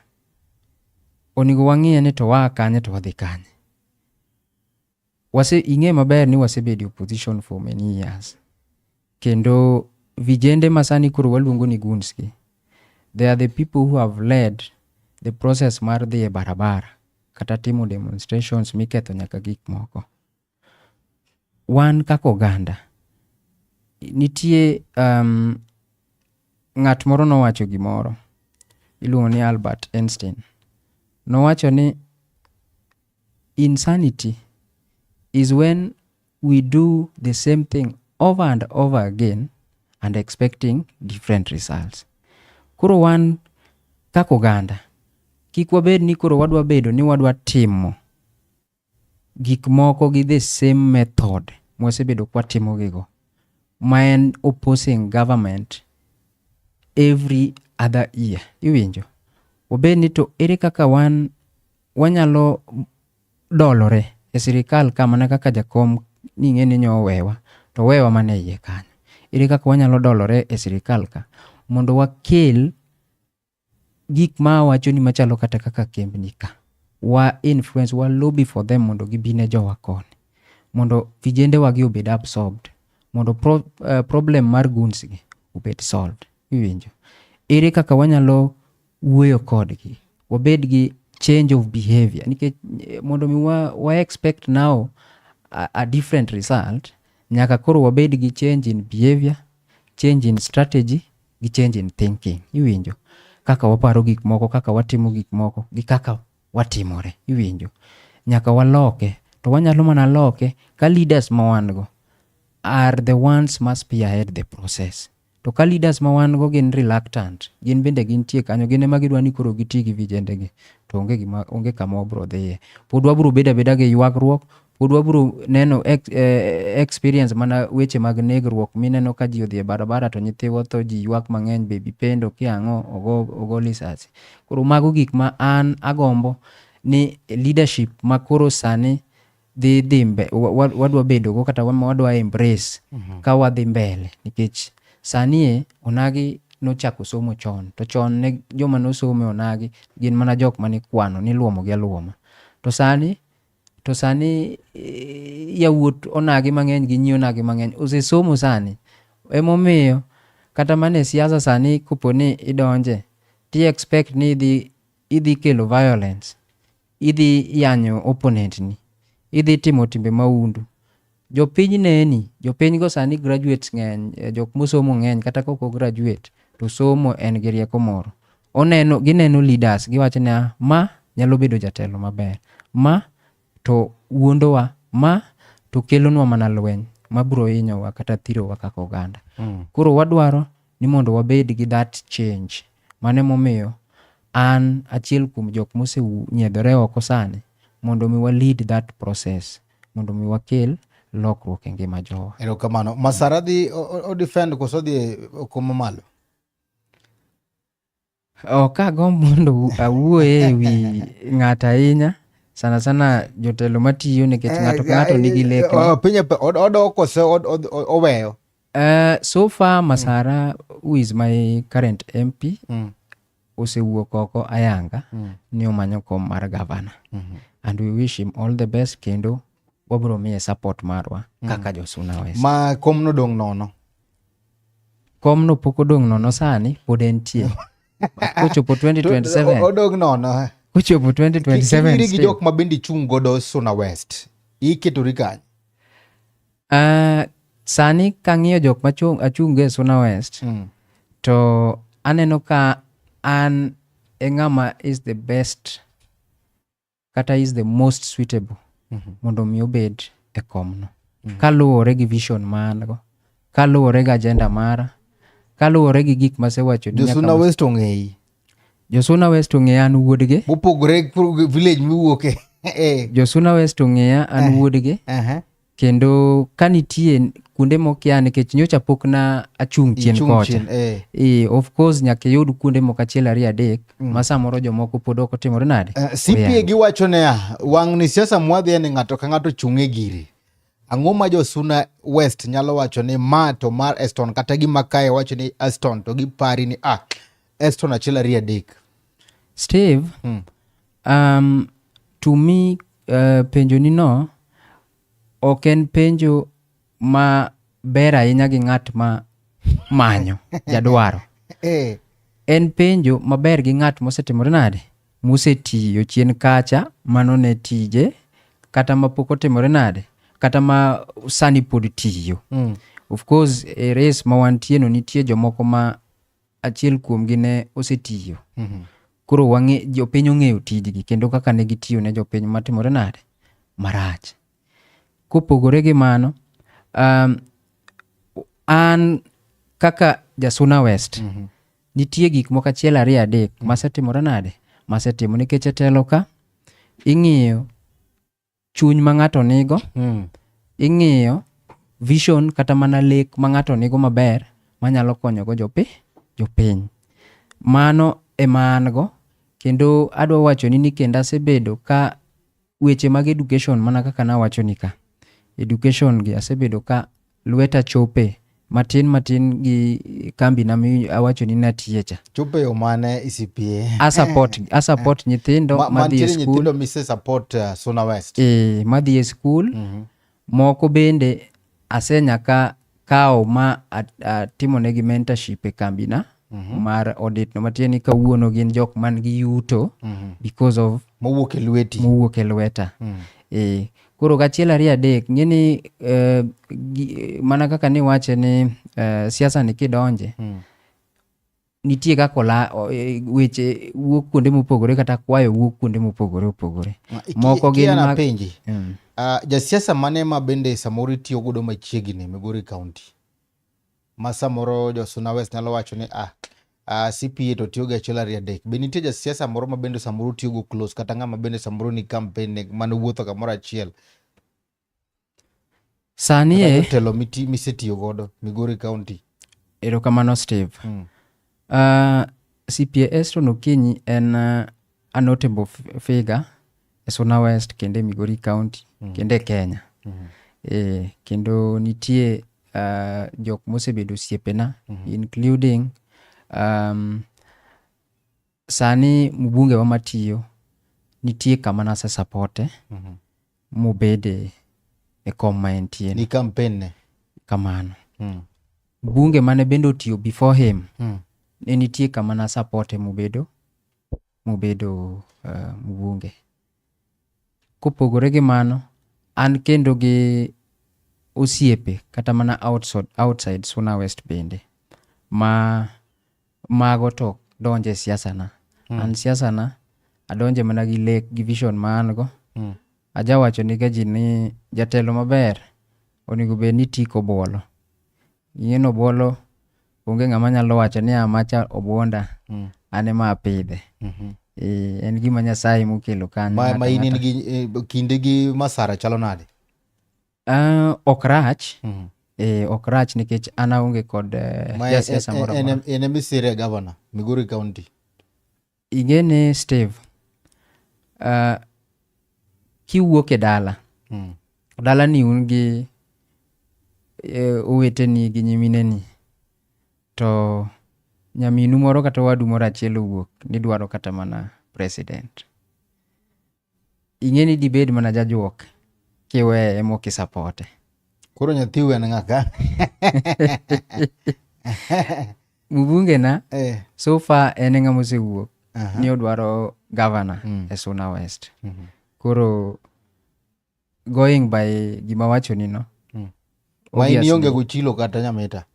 onego wang'iye ni to waa kanye to wadhi kanye. Wase ing'e maber ni wasebedo e opposition for many years. Kendo vijende ma sani koro waluongo ni goons gi, they are the people who have led the process mar dhi e barabara kata timo demonstrations miketho nyaka gik moko. Wan kaka oganda, nitie ng'at moro nowacho gimoro iluongo ni Albert Einstein. Nowacho ni insanity is when we do the same thing over and over again and expecting different results. Koro wan kaka oganda, kik wabed ni koro wadwa bedo ni wadwa timo gik moko gi the same method mwasebedo kwatimo gigo, ma en opposing government every other year. Iwinjo? Wabed ni to ere kaka wan wanyalo dolore e sirikal ka mana kaka jakom ning'e ni nyo owewa to owewa mana e iye kanyo. Ere kaka wanyalo dolore e sirikal ka mondo wakel gik ma awacho ni machalo kata kaka kembni ka. Wa influence, wa lobby for them mondo gibi ne jowa koni. Mondo vijende wagi obed absorbed. Mondo problem mar goons gi obed solved. Iwinjo? Ere kaka wanyalo wuoyo kodgi? Wabed gi change of behavior. Nikech mondo mi wa expect now a different result, nyaka koro wabed gi change in behavior, change in strategy, gi change in thinking. Iwinjo? Kaka waparo gik moko, kaka watimo gik moko, gi kaka watimore. Iwinjo? Nyaka waloke. To wanyalo mana loke ka leaders ma wan go are the ones must spearhead the process. To ka leaders ma wan go gin reluctant, gin bende gintie kanyo, gin ema gidwa ni koro giti gi vijende gi, to onge gima, onge kama wabro dhiye. Pod wabro bedo abeda gi ywagruok, pod wabro neno experience mana weche mag negruok mineno ka ji odhi e barabara to nyithiwa tho, ji ywak mang'eny, baby pendo kia ang'o, ogo lisasi. Koro mago gik ma an agombo ni leadership ma koro sani dhi wadwa bedo go kata wadwa embrace ka wadhi mbele nikech sani e onagi nochako somo chon to chon ne joma nosomo e onagi gin mana jok mane ikwano niluomo gi aluoma to sani yawuot onagi mang'eny gi nyi onagi mang'eny osesomo sani. Emomiyo kata mana e siasa sani kopo ni idonje ti expect ni idhi kelo violence, idhi yanyo opponent ni, idhi timo timbe maundu. Jopiny neni, jopiny go sani graduates ng'eny, jok mosomo ng'eny kata kok o graduate. to somo en gi rieko moro. Oneno, gineno leaders, giwacho niya, ma nyalo bedo jatelo maber, ma to wuondowa, ma to kelonwa mana lweny ma biro hinyowa kata thirowa kaka oganda. Koro wadwaro ni mondo wabed gi that change. Mano emomiyo an achiel kuom jok mosenyiedhore oko sani mondo mi wa lead that process mondo mi wakel lokruok e ngima jowa. Erokamano. Masara dhi o defend koso dhi e kom mamalo? Ok agomb mondo awuoye e wi ng'ato ahinya sana sana jotelo matiyo nikech ng'ato ka ng'ato nigi lekne. Penjo odok koso oweyo? So far Masara who is my current MP osewuok oko ayanga ni omanyo kom mar gavana and we wish him all the best kendo wabiro miye support marwa kaka jo Suna West. Ma komno dong' nono. Komno pok odong' nono sani, pod entie. But kochopo 2027, Odong' nono. kochopo 2027 Kiri gi still. jok ma bende chung' godo Suna West. Iketori kanye? Sani kang'iyo jok machung' achung' go e Suna West, to aneno ka an e ng'ama is the best kata is the most suitable mondo mi obed e komno. Kaluwore gi vision ma an go, kaluwore gi agenda mara, kaluwore gi gik masewacho ni nyaka Josuna West ong'eyi. Josuna West ong'eya an wuodgi. Mopogore gi village miwuoke. Josuna West ong'eya an wuodgi. Kendo ka nitie kuonde mokia nikech nyocha pok na achung' chien Ichung' kocha. chien, eh. Of course nyaka iyud kuonde moko achiel ariyo adek ma samoro jomoko pod ok otimore nade. CPA Oyango. giwacho niya, wang' ni siasa mwadhiye ni ng'ato ka ng'ato chung' e gire. Ang'o ma jo Suna West nyalo wacho ni ma to mar Eston kata gima kae wacho ni Eston to gipari ni Eston achiel ariyo adek. Steve, to me penjo ni no ok en penjo ma ber ahinya gi ng'at ma manyo jadwaro. En penjo maber gi ng'at mosetimore nade? Mosetiyo chien kacha mano ne tije kata mapok otimore nade? Kata ma sani pod tiyo. Of course e race ma wantie no nitie jomoko ma achiel kuomgi ne osetiyo. Koro wang'e jopiny ong'eyo tijgi kendo kaka ne gitiyo ne jopiny matimore nade? Marach. Kopogore gi mano, an kaka Jasuna West, nitie gik moko achiel ariyo adek masetimore nade? Masetimo nikech e telo ka ing'iyo chuny ma ng'ato nigo, ing'iyo vision kata mana lek ma ng'ato nigo maber manyalo konyogo jopiny. Mano ema an go kendo adwa wachoni ni kendo asebedo ka weche mag education mana kaka nawachoni ka. Education gi asebedo ka lweta chope matin matin gi kambi na awachoni natiye cha. Chope yo mane ICPA? A support nyithindo madhi e Mantiere skul. nyithindo mise support Suna West. Madhi e skul. Moko bende asenyaka kawo ma atimonegi mentorship e kambina mar audit no, matiende ni kawuono gin jok man gi yuto because of mowuok e lweti. Mowuok e lweta. Koro gachiel ariyo adek, ng'e ni mana kaka niwache ni siasa ni kidonje, nitie kaka weche wuok kuonde mopogore kata kwayo wuok kuonde mopogore opogore. Moko gin Kiana mag penji. Jasiasa mane ma bende samoro itiyo godo machiegni Migori County? Ma samoro jo Suna West nyalo wacho ni CPA to tiyo gi achiel ariyo adek. Be nitie jasiasa moro ma bende samoro tiyo go close kata ng'ama bende samoro ni campaign ne mane wuotho kamoro achiel? Sani Kata e jotelo misetiyo godo Migori County. Erokamano Steve. CPA Eston Okinyi en a notable figure e Suna West kendo e Migori County kendo e Kenya. Kendo nitie jok mosebedo osiepena including sani mbunge wa matiyo nitie kama nase supporte mobede e kom ma entie. Ni campaign ne? Kamano. Mbunge mane bende otiyo before him ne nitie kama na supporte mobedo mbunge. Kopogore gi mano, an kendo gi osiepe kata mana outside Suna West bende ma Mago to donje e siasa na. An siasa na adonje mana gi lek gi vision ma an go. Ajawacho ni ga ji ni jatelo maber onego bed ni ti kobuolo. Ing'e ni obuolo onge ng'ama nyalo wacho ni a macha obuonda an ema apidhe. En gima Nyasaye mokelo kanyo. Ma, ng'ato ma in in ang'ata. gi kinde gi Masara chalo nade? Ok rach. Ok rach nikech an aonge kod Ma jasiasa moro amora. en emisire governor Migori County. Ing'e ni Steve, kiwuok e dala, dala ni un gi oweteni gi nyimineni, to nyaminu moro kata owadu moro achiel owuok ni dwaro kata mana president. Ing'e ni dibed mana jajuok kiweye mok isapote. Koro nyathiu en ng'a ka? Mbunge na so far en e ng'ama osewuok ni odwaro governor e Suna West. Koro going by gima wachoni no, Ma in ionge obviously, gochilo kata Nyamita.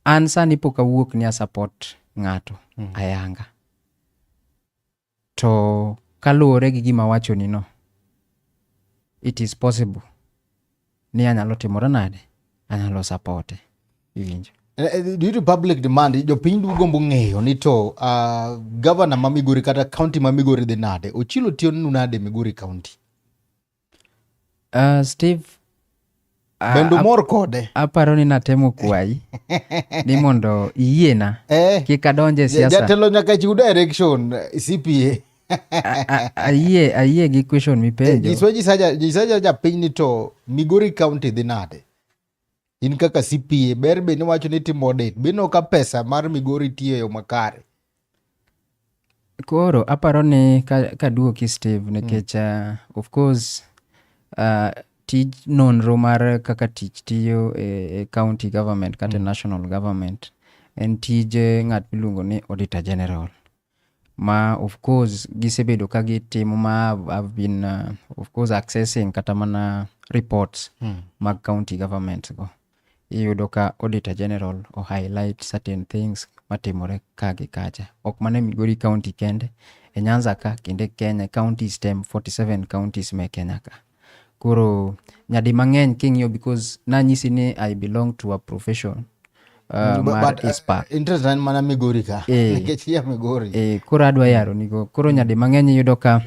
an sani pok awuok ni a support ng'ato ayanga. To kaluwore gi gima awachoni no, it is possible ni anyalo timora nade? Anyalo supporte. Iwinjo? Due to public demand, jopiny gombo ng'eyo ni to governor ma Migori kata county ma Migori dhi nade? Ochilo tiyo nu nade Migori County? Steve, Bende umor kode? Aparo ni natemo kwayi ni mondo iyiena kik adonje e siasa. Jatelo nyaka chiw direction, CPA. Ayie gi question mipenjo. Nyiswa nyisa japiny ni to Migori County dhi nade? In kaka CPA, ber be niwacho ni timo audit. Bino ka pesa mar Migori tiyo e yo makare. Koro aparo ni kaduoki Steve nikech of course tij nonro mar kaka tich tiyo e county government kata national government en tij ng'at miluongo ni Auditor General. Ma of course gisebedo ka gitimo ma I've been of course accessing kata mana reports mag county government go. Iyudo ka Auditor General o highlight certain things matimore ka gi kacha. Ok mana e Migori County kende, e Nyanza ka kendo e Kenya counties te 47 counties me Kenya ka. Koro nyadi mang'eny king'iyo because nanyisi ni I belong to a profession mar But, ICPAK. Interest en mana Migori ka. Nikech iya Migori. Koro adwa yaro nigo. Koro nyadi mang'eny iyudo ka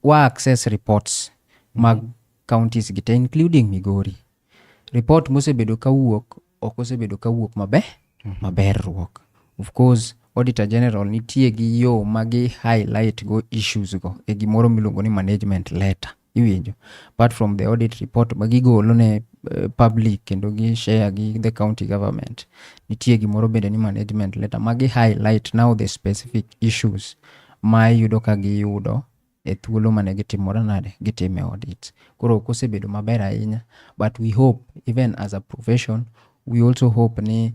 wa access reports mag counties gi te including Migori. Report mosebedo kawuok ok osebedo kawuok maber, maber ruok. Of course, Auditor General nitie gi yo ma gi highlight go issues go e gimoro miluongo ni management letter. Iwinjo? Apart from the audit report ma gigolo ne public kendo gi share gi the county government, nitie gimoro bende ni management letter ma gi highlight now the specific issues ma iyudo ka giyudo e thuolo mane gitimore nade, gitime audit. Koro ok osebedo maber ahinya, but we hope even as a profession, we also hope ni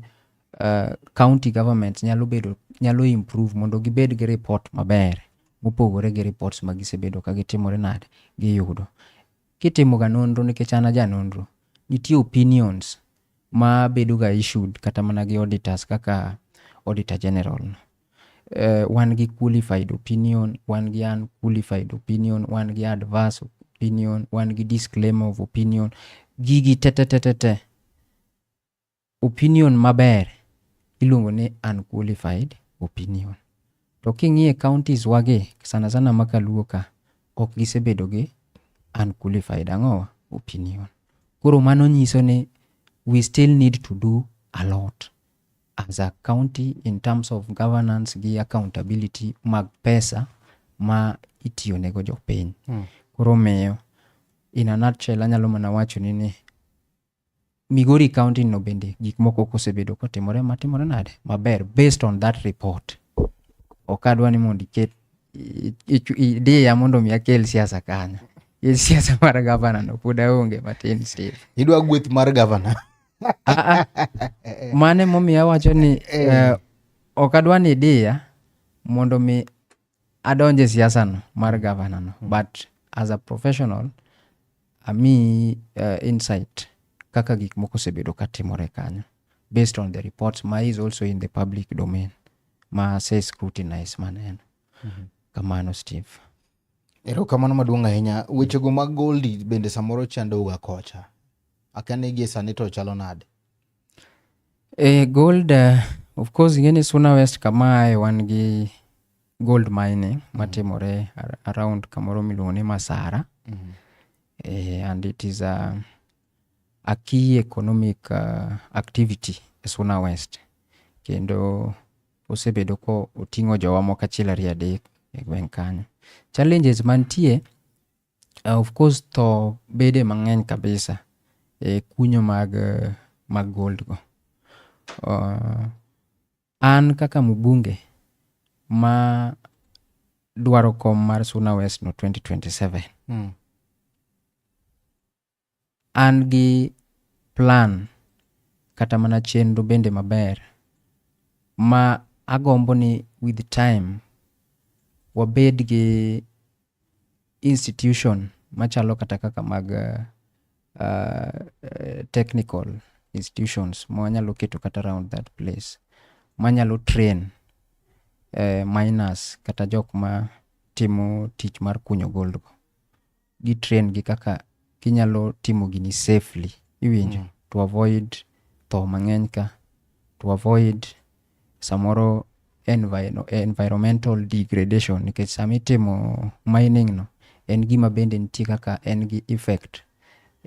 county government nyalo improve mondo gibed gi report maber mopogore gi reports ma gisebedo ka gitimore nade, giyudo. Kitimo ga nonro nikech an aja nonro, nitie opinions ma bedo ga issued kata mana gi auditors kaka Auditor General no. Wan gi qualified opinion, wan gi unqualified opinion, wan gi adverse opinion, wan gi disclaimer of opinion. Gigi te te te te te. Opinion maber iluongo ni unqualified opinion. To king'iyo counties wagi, sana sana ma kaluo ka, ok gisebedo gi unqualified ang'owa opinion. Koro mano nyiso ni we still need to do a lot as a county in terms of governance gi accountability mag pesa ma itiyo nego jopiny. Koro omiyo in a nutshell anyalo mana wacho ni Migori County no bende gik moko ok osebedo kotimore matimore nade maber based on that report. Ok adwa ni mondo iket idiya mondo mi akel siasa kanyo. Nikech siasa mar gavana no pod aonge matin Steve. Idwa gweth mar gavana. Mano emomiyo awacho ni ok adwa ni idiya mondo mi adonje siasa no mar gavana no. But as a professional, amiyi insight kaka gik moko osebedo ka timore kanyo based on the reports ma is also in the public domain ma ase scrutinize maneno. Kamano Steve. Erokamano maduong' ahinya. Wechego mag Goldie bende samoro chandouga kocha. Akia ni gie sani to chalo nade? Gold, of course ing'e ni Suna West kamae wan gi gold mining matimore around kamoro miluongo ni Masara. And it is a key economic activity e Suna West. Kendo osebedo ko oting'o jowa moko achiel ariyo adek e gweng' kanyo. Challenges mantie, of course tho bede mang'eny kabisa e kunyo mag gold go. An kaka mbunge ma dwaro kom mar Suna West no 2027, an gi plan kata mana chenro bende maber ma agombo ni with time wabed gi institution machalo kata kaka mag technical institutions ma wanyalo keto kata around that place manyalo train miners kata jok ma timo tich mar kunyo gold go. Gi train gi kaka ginyalo timo gini safely, iwinjo? To avoid tho mang'eny ka, to avoid samoro environmental degradation nikech sama itimo mining no en gima bende nitie kaka en gi effect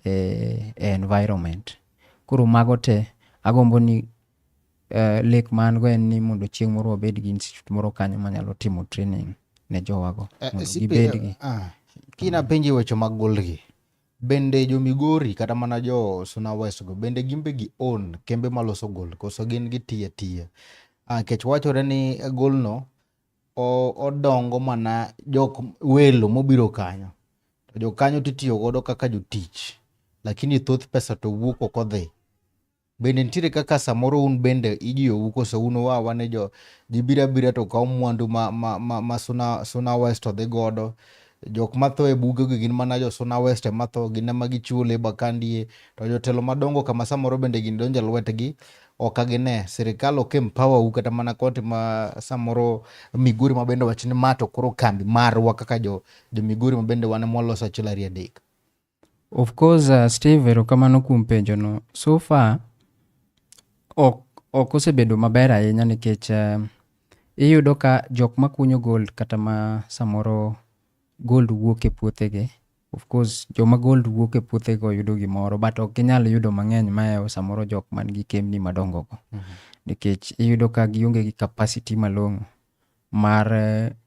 e environment. Koro mago te agombo ni lek ma an go en ni mondo chieng' moro wabed gi institute moro kanyo manyalo timo training ne jowago mondo gibed gi Kina penji weche mag gold gi, bende jo Migori kata mana jo Suna West go bende gin be gi own kembe maloso gold koso gin gitiyo atiya? Nikech wachore ni gold no odongo mana jok welo mobiro kanyo. To jokanyo titiyo godo kaka jotich, lakini thoth pesa to wuok ok odhi. Bende nitiere kaka samoro un bende ijiyou koso un uawa ni jo ji biro abira to kawo mwandu ma Suna West to dhi godo. Jok matho e buge gi gin mana jo Suna West ema tho, gin ema gichiwo labour kandie. To jotelo madongo kama samoro bende gini donjo e lwetgi ok gine. Sirikal ok empower u kata mana county ma samoro Migori ma bende wach ni ma to koro kambi marwa kaka jo Migori ma bende wan ema waloso achiel ariyo adek. Of course, Steve, erokamano kuom penjo no. So far, ok osebedo maber ahinya nikech iyudo ka jok makunyo gold kata ma samoro gold wuok e puothegi, of course joma gold wuok e puothego yudo gimoro but ok ginyal yudo mang'eny mahewo samoro jok man gi kembni madongo go. Nikech iyudo ka gionge gi capacity malong'o mar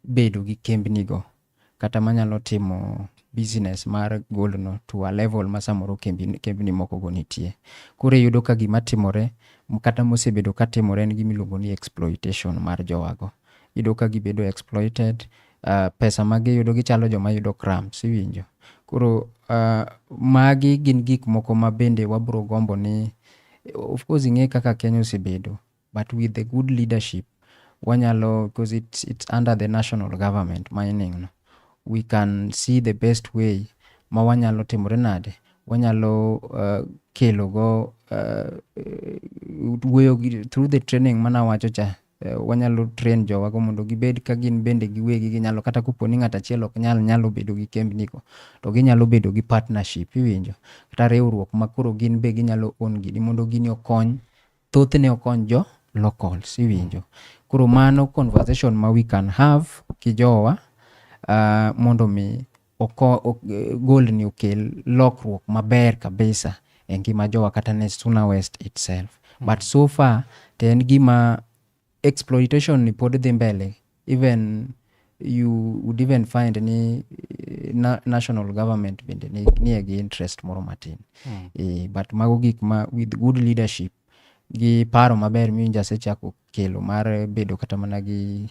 bedo gi kembni go kata manyalo timo business mar gold no to a level ma samoro kembni moko go nitie. Koro iyudo ka gima timore kata mosebedo ka timore en gima iluongo ni exploitation mar jowago. Iyudo ka gibedo exploited, pesa ma giyudo gichalo joma yudo crumbs, iwinjo? Koro magi gin gik moko ma bende wabro gombo ni, of course ing'e kaka Kenya osebedo, but with the good leadership wanyalo, because it's under the national government mining no, we can see the best way ma wanyalo timore nade, wanyalo kelo go wuoyo through the training manawacho cha, wanyalo train jowago mondo gibed ka gin bende giwegi ginyalo, kata kopo ni ng'ato achiel ok nyal nyalo bedo gi kembni go, to ginyalo bedo gi partnership, iwinjo? Kata riwruok ma koro gin be ginyalo own gini mondo gini okony, thothne okony jo locals, iwinjo? Koro mano conversation ma we can have gi jowa mondo mi gold ni okel lokruok maber kabisa e ngima jowa kata ne Suna West itself. But so far to en gima exploitation ni pod dhi mbele, even you would even find ni national government bende nie gi interest moro matin. But mago gik ma with good leadership gi paro maber miwinjo asechako kelo mar bedo kata mana gi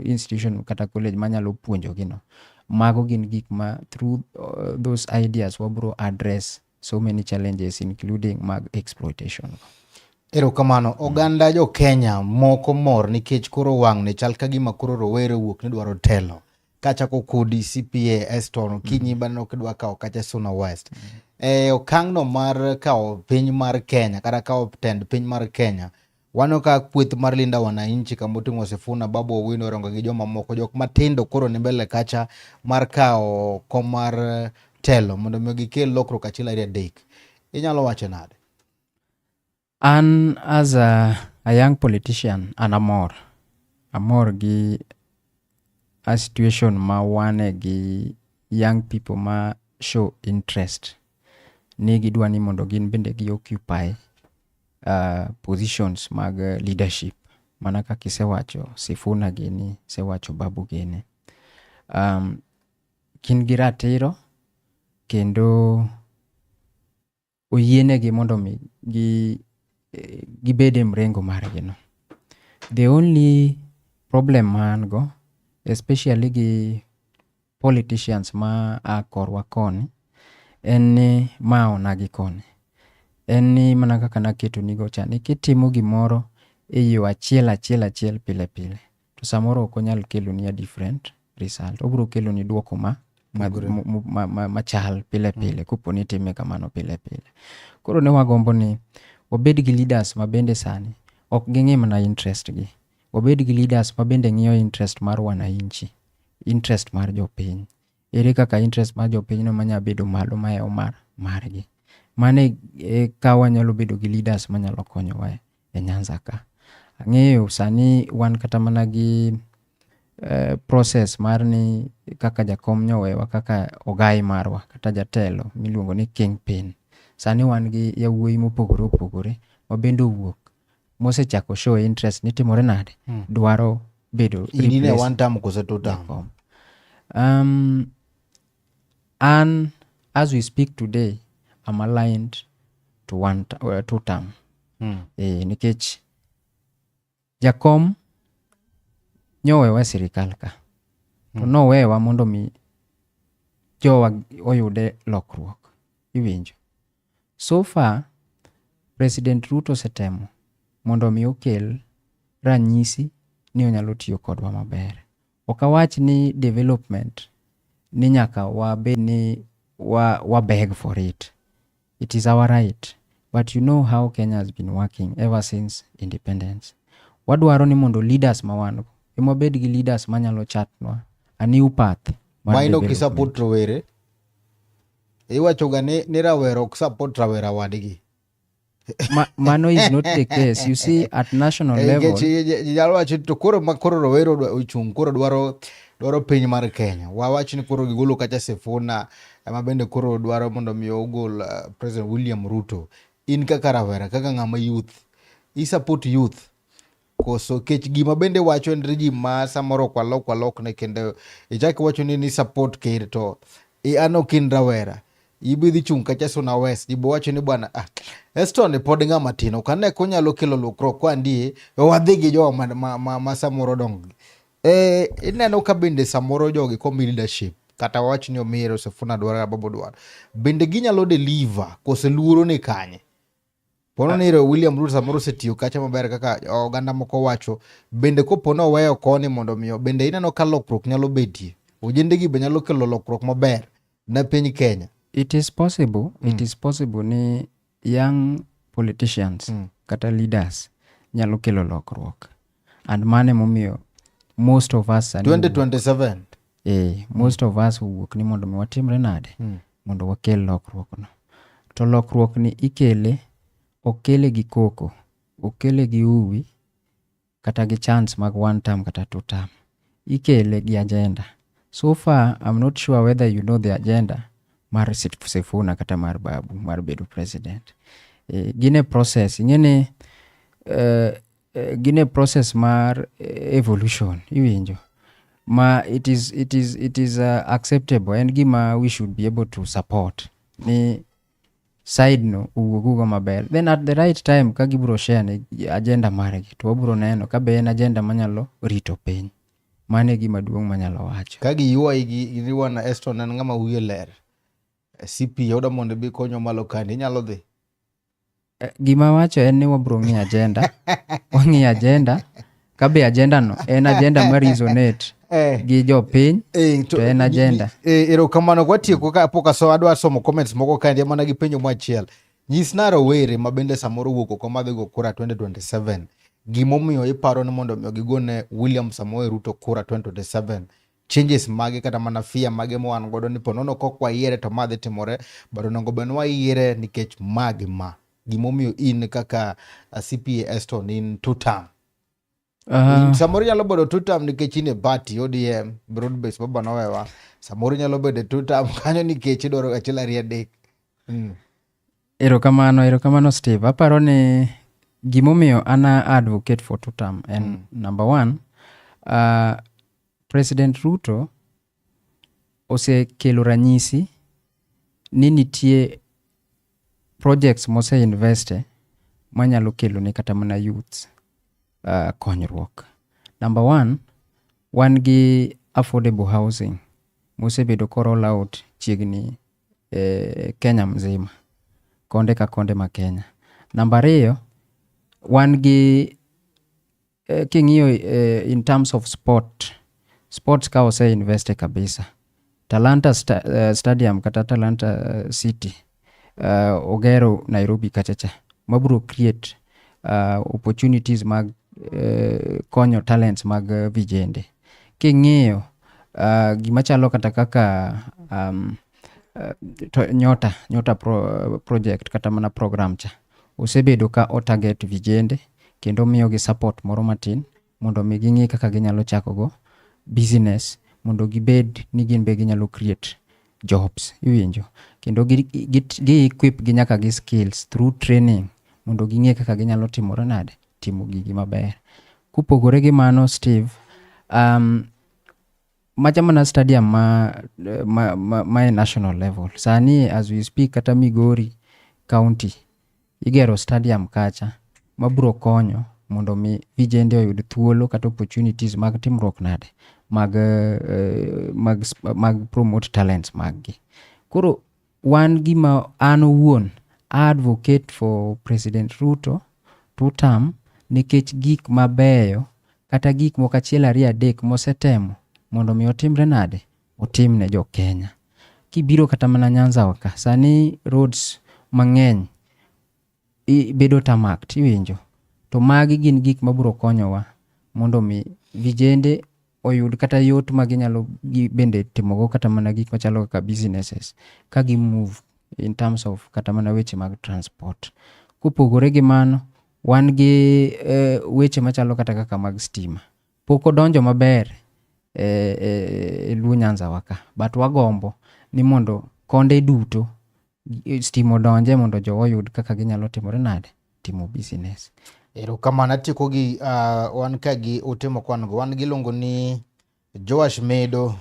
institution kata college manyalo puonjogi no. Mago gin gik ma through those ideas wabro address so many challenges including mag exploitation. Erokamano. Oganda jo Kenya moko mor nikech koro wang'ni chal ka gima koro rowere owuok ni dwaro telo. Kachako kodi CPA Eston Okinyi baneno kidwa kawo kacha Suna West. E okang'no mar kawo piny mar Kenya kata kawo tend piny mar Kenya, waneno ka kweth mar Linda Wananchi kama oting'o Sifuna, Babu Owino, Orengo gi joma moko, jok matindo koro ni mbele kacha mar kawo kom mar telo mondo mi gikel lokruok achiel ariyo adek. Inyalo wacho nade? An as a young politician, an amor. Amor gi a situation ma wane gi young people ma show interest ni gidwa ni mondo gin bende gi occupy positions mag leadership. Mana kaka isewacho Sifuna gini, isewacho Babu gini. Gin gi ratiro kendo oyienegi mondo mi gibed e mrengo margi no. The only problem ma an go, especially gi politicians ma a korwa koni, en ni ma onagi koni. En ni mana kaka naketoni go cha, ni kitimo gimoro e yo achiel achiel achiel pile pile, to samoro ok onyal keloni a different result. Obiro keloni duoko machal pile pile kopo ni itime kamano pile pile. Koro ne wagombo ni wabed gi leaders ma bende sani ok ging'i mana interest gi. Wabed gi leaders ma bende ng'iyo interest mar wananchi, interest mar jopiny. Ere kaka interest mar jopiny no manya bedo malo mahewo margi. Mano e ka wanyalo bedo gi leaders manyalo konyowa e Nyanza ka. Ang'eyo sani wan kata mana gi process mar ni kaka jakom nyowewa kaka ogai marwa kata jatelo miluongo ni kingpin. Sani wan gi yawuoyi mopogore opogore ma bende owuok mosechako show interest ni timore nade, dwaro bedo In in e replace one term koso two term? jakom. An as we speak today, I'm aligned to two term. Nikech jakom nyowewa e sirikal ka. To nowewa mondo mi jowa oyude lokruok. Iwinjo. So far, President Ruto osetemo mondo mi okel ranyisi ni onyalo tiyo kodwa maber. Ok awach ni development ni nyaka wabed ni wa beg for it. It is our right. But you know how Kenya has been working ever since independence. Wadwaro ni mondo leaders ma wan go, ema wabed gi leaders manyalo chatnwa a new path mar Maino ok development. isupport rowere. Iwacho ga ni rawera ok support rawera wadgi. Mano is not the case. You see, at national level. Nikech ji nyalo wacho to koro ma koro rowere ochung' koro dwaro piny mar Kenya. Wawach ni koro gigolo kacha Sifuna ema bende koro dwaro mondo mi ogol President William Ruto. In kaka rawera, kaka ng'ama youth, i support youth koso kech gima bende wacho en regime ma samoro ok walok walokne kendo ichak iwacho ni support ker to an ok in rawera. Ibi dhi chung' kacha Suna West, ibo wacho ni bwana, Eston ni pod ng'ama tin, ok ane konyalo kelo lokruok kwa ndie, wadhi gi jowa ma samoro dongo. Ineno ka bende samoro jogi komi leadership, kata wawach ni omiyo Sifuna dwaro, Babu dwaro, bende ginyalo deliver kose luoro ni kanye? Pono ni William Ruto samoro osetiyo kacha maber kaka oganda moko wacho, bende kopo ni oweyo koni mondo miyo, bende ineno ka lokruok nyalo betie? Ojende gi be nyalo kelo lokruok maber ne piny Kenya? It is possible, it is possible ni young politicians kata leaders nyalo kelo lokruok. And mano emomiyo most of us sani wuok. 2027. Most of us owuok ni mondo mi watimre nade? Mondo wakel lokruok no. To lokruok ni ikele, ok kele gi koko, ok kele gi uwi, kata gi chance mag one term kata two term. Ikele gi agenda. So far, I'm not sure whether you know the agenda mar Sifuna kata mar Babu mar bedo president. Gin e process, ing'e ni gin e process mar evolution, iwinjo. Ma it is acceptable, en gima we should be able to support. Ni side no owuog maber. Then at the right time ka gibiro share ne agenda margi to wabiro neno ka be en agenda manyalo rito piny. Mano e gima duong' manyalo wacho. Ka giywayi gi riwana Eston en ng'ama wiye ler. CP oda mondo ibi konywa malo kani, inyalo dhi? Gima wacho en ni wabiro ng'iyo agenda. Wang'iyo agenda. Ka be agenda no en agenda ma resonate Gi jopiny to en agenda. Erokamano kwatieko ka pok aso adwa somo comments moko kaendi mana gi penjo machiel. Nyisna rowere ma bende samoro wuok oko madhi go kura 2027 gimomiyo iparo ni mondo omiyo gigone William Samoei Ruto kura 2027 changes mage kata mana fear mage ma wan godo ni ponono kok wayiere to ma dhi timore but onego bed ni wayiere nikech ma gi ma gimomiyo in kaka CPA Eston in two term. Samoro inyalo bedo two term nikech in e party ODM broad base baba nowewa. Samoro inyalo bedo e two term kanyo nikech idwaro achiel ariyo adek. Erokamano, erokamano Steve. Aparo ni gimomiyo an a advocate for two term en number one, President Ruto osekelo ranyisi ni nitie projects mose investe manyalo kelo ne kata mana youths konyruok. Number one, wan gi affordable housing mosebedo ko roll out chiegni e Kenya mzima, konde ka konde ma Kenya. Namba ariyo, wan gi king'iyo in terms of sport, sports ka ose investe kabisa. Talanta Stadium kata Talanta City ogero Nairobi kacha cha mabiro create opportunities mag konyo talents mag vijende. King'iyo gima chalo kata kaka to Nyota project kata mana program cha osebedo ka o target vijende kendo miyogi support moro matin mondo mi ging'i kaka ginyalo chako go business mondo gibed ni gin be ginyalo create jobs iwinjo kendo gi equip gi nyaka gi skills through training mondo ging'e kaka ginyalo timore nade timo gigi maber. Kopogore gi mano Steve, macha mana stadium ma e national level sani as we speak kata Migori County igero stadium kacha mabiro konyo mondo mi vijende oyud thuolo kata opportunities mag timruok nade mag promote talents mag gi. Koro wan gima an owuon advocate for President Ruto two term nikech gik mabeyo kata gik moko achiel ariyo adek mosetemo mondo mi otimre nade otim ne jo Kenya. Kibiro kata mana Nyanza wa ka sani roads mang'eny bedo tarmacked iwinjo to magi gin gik mabiro konyowa mondo mi vijende oyud kata yot ma ginyalo bende timogo kata mana gik machalo kaka businesses ka gi move in terms of kata mana weche mag transport. Kopogore gi mano, wan gi weche machalo kata kaka mag stima. Pok odonjo maber e Luo Nyanza wa ka, but wagombo ni mondo konde duto stima odonje mondo jowa oyud kaka ginyalo timore nade timo business. Erokamano atieko gi wan ka gi ote moko wan go. Wan gi iluongo ni Joash Medo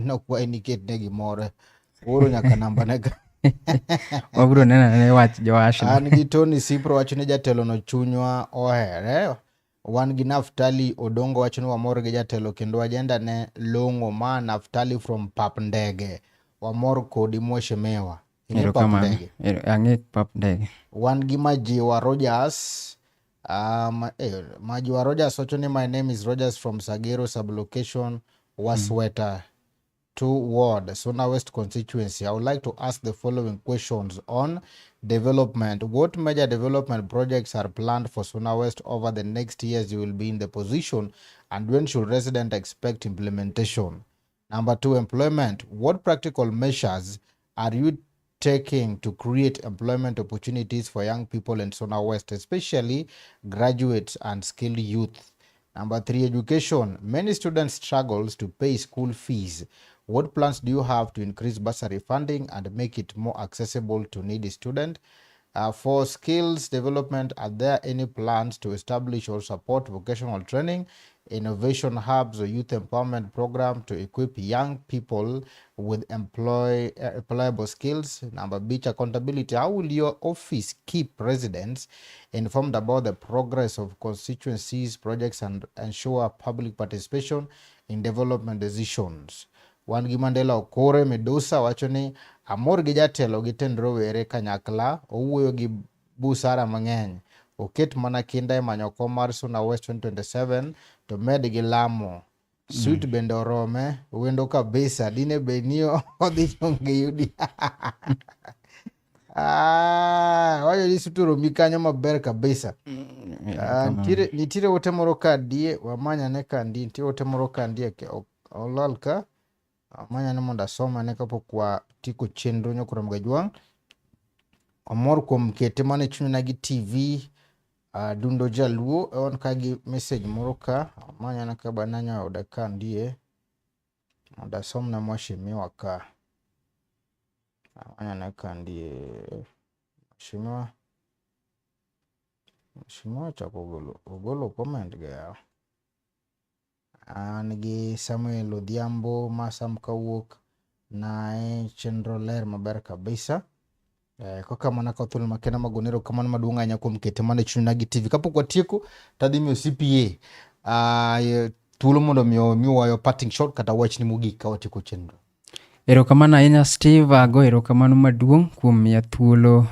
nokwayi ni iketne gimoro. Ooro nyaka namba ne ka. Wabiro neno ane wach Joash. An gi Tony Sipro wacho ni jatelo no chunywa ohere. Wan gi Naftali Odongo wacho ni wamor gi jatelo kendo agenda ne long'o ma Naftali from Pap Ndege. Wamor kodi mheshimiwa. Ing'e Pap Erokamano. Ndege? Ang'e Pap Ndege. Wan gi Majiwa Rogers. Majiwa Rogers wacho ni my name is Rogers from Sagero sublocation Wasweta 2 ward, Suna West constituency. I would like to ask the following questions on development. What major development projects are planned for Suna West over the next years you will be in the position, and when should residents expect implementation? Number 2, employment. What practical measures are you taking to create employment opportunities for young people in Suna West, especially graduates and skilled youth? Number 3, education. Many students struggles to pay school fees. What plans do you have to increase bursary funding and make it more accessible to needy students? For skills development, are there any plans to establish or support vocational training, innovation hubs, or youth empowerment program to equip young people with employable skills? Number B, accountability. How will your office keep residents informed about the progress of constituencies, projects, and ensure public participation in development decisions? Wan gi Mandela Okore Medusa wacho ni amor gi jatelo gi tend rowere kanyakla, owuoyo gi busara mang'eny. Oket mana kinda e manyo kom mar Suna West 2027 to med gi lamo. Suit bende orome, wendo kabisa, dine bed ni odhi nyonge yudi. Ah, wacho ni suit oromi kanyo maber kabisa. Ah, nitiere ote moro ka die, wamanyane ka ndi, nitie ote moro ka ndie, olal ka. Amanyane mondo asomane kapok watieko chenro nyokoro Mgajwang'. Amor kuom kete mana e chunyna gi TV Dundo Jaluo on ka gi message moro ka amanyana ka bananya oda ka ndie mondo asomna mheshimiwa ka amanyana ka ndie mheshimiwa mheshimiwa chako ogolo comment ga yawa. An gi Samuel Odhiambo Masam kawuok nae chenro ler maber kabisa. Koka mana ka thuolo makende magone erokamano maduong' ahinya kuom kete mana e chunyna gi TV. Kapok watieko to adhi miyo CPA thuolo mondo mi omiwa yo parting shot kata wachni mogik ka watieko chenro. Erokamano ahinya Steve, ago erokamano maduong' kuom miya thuolo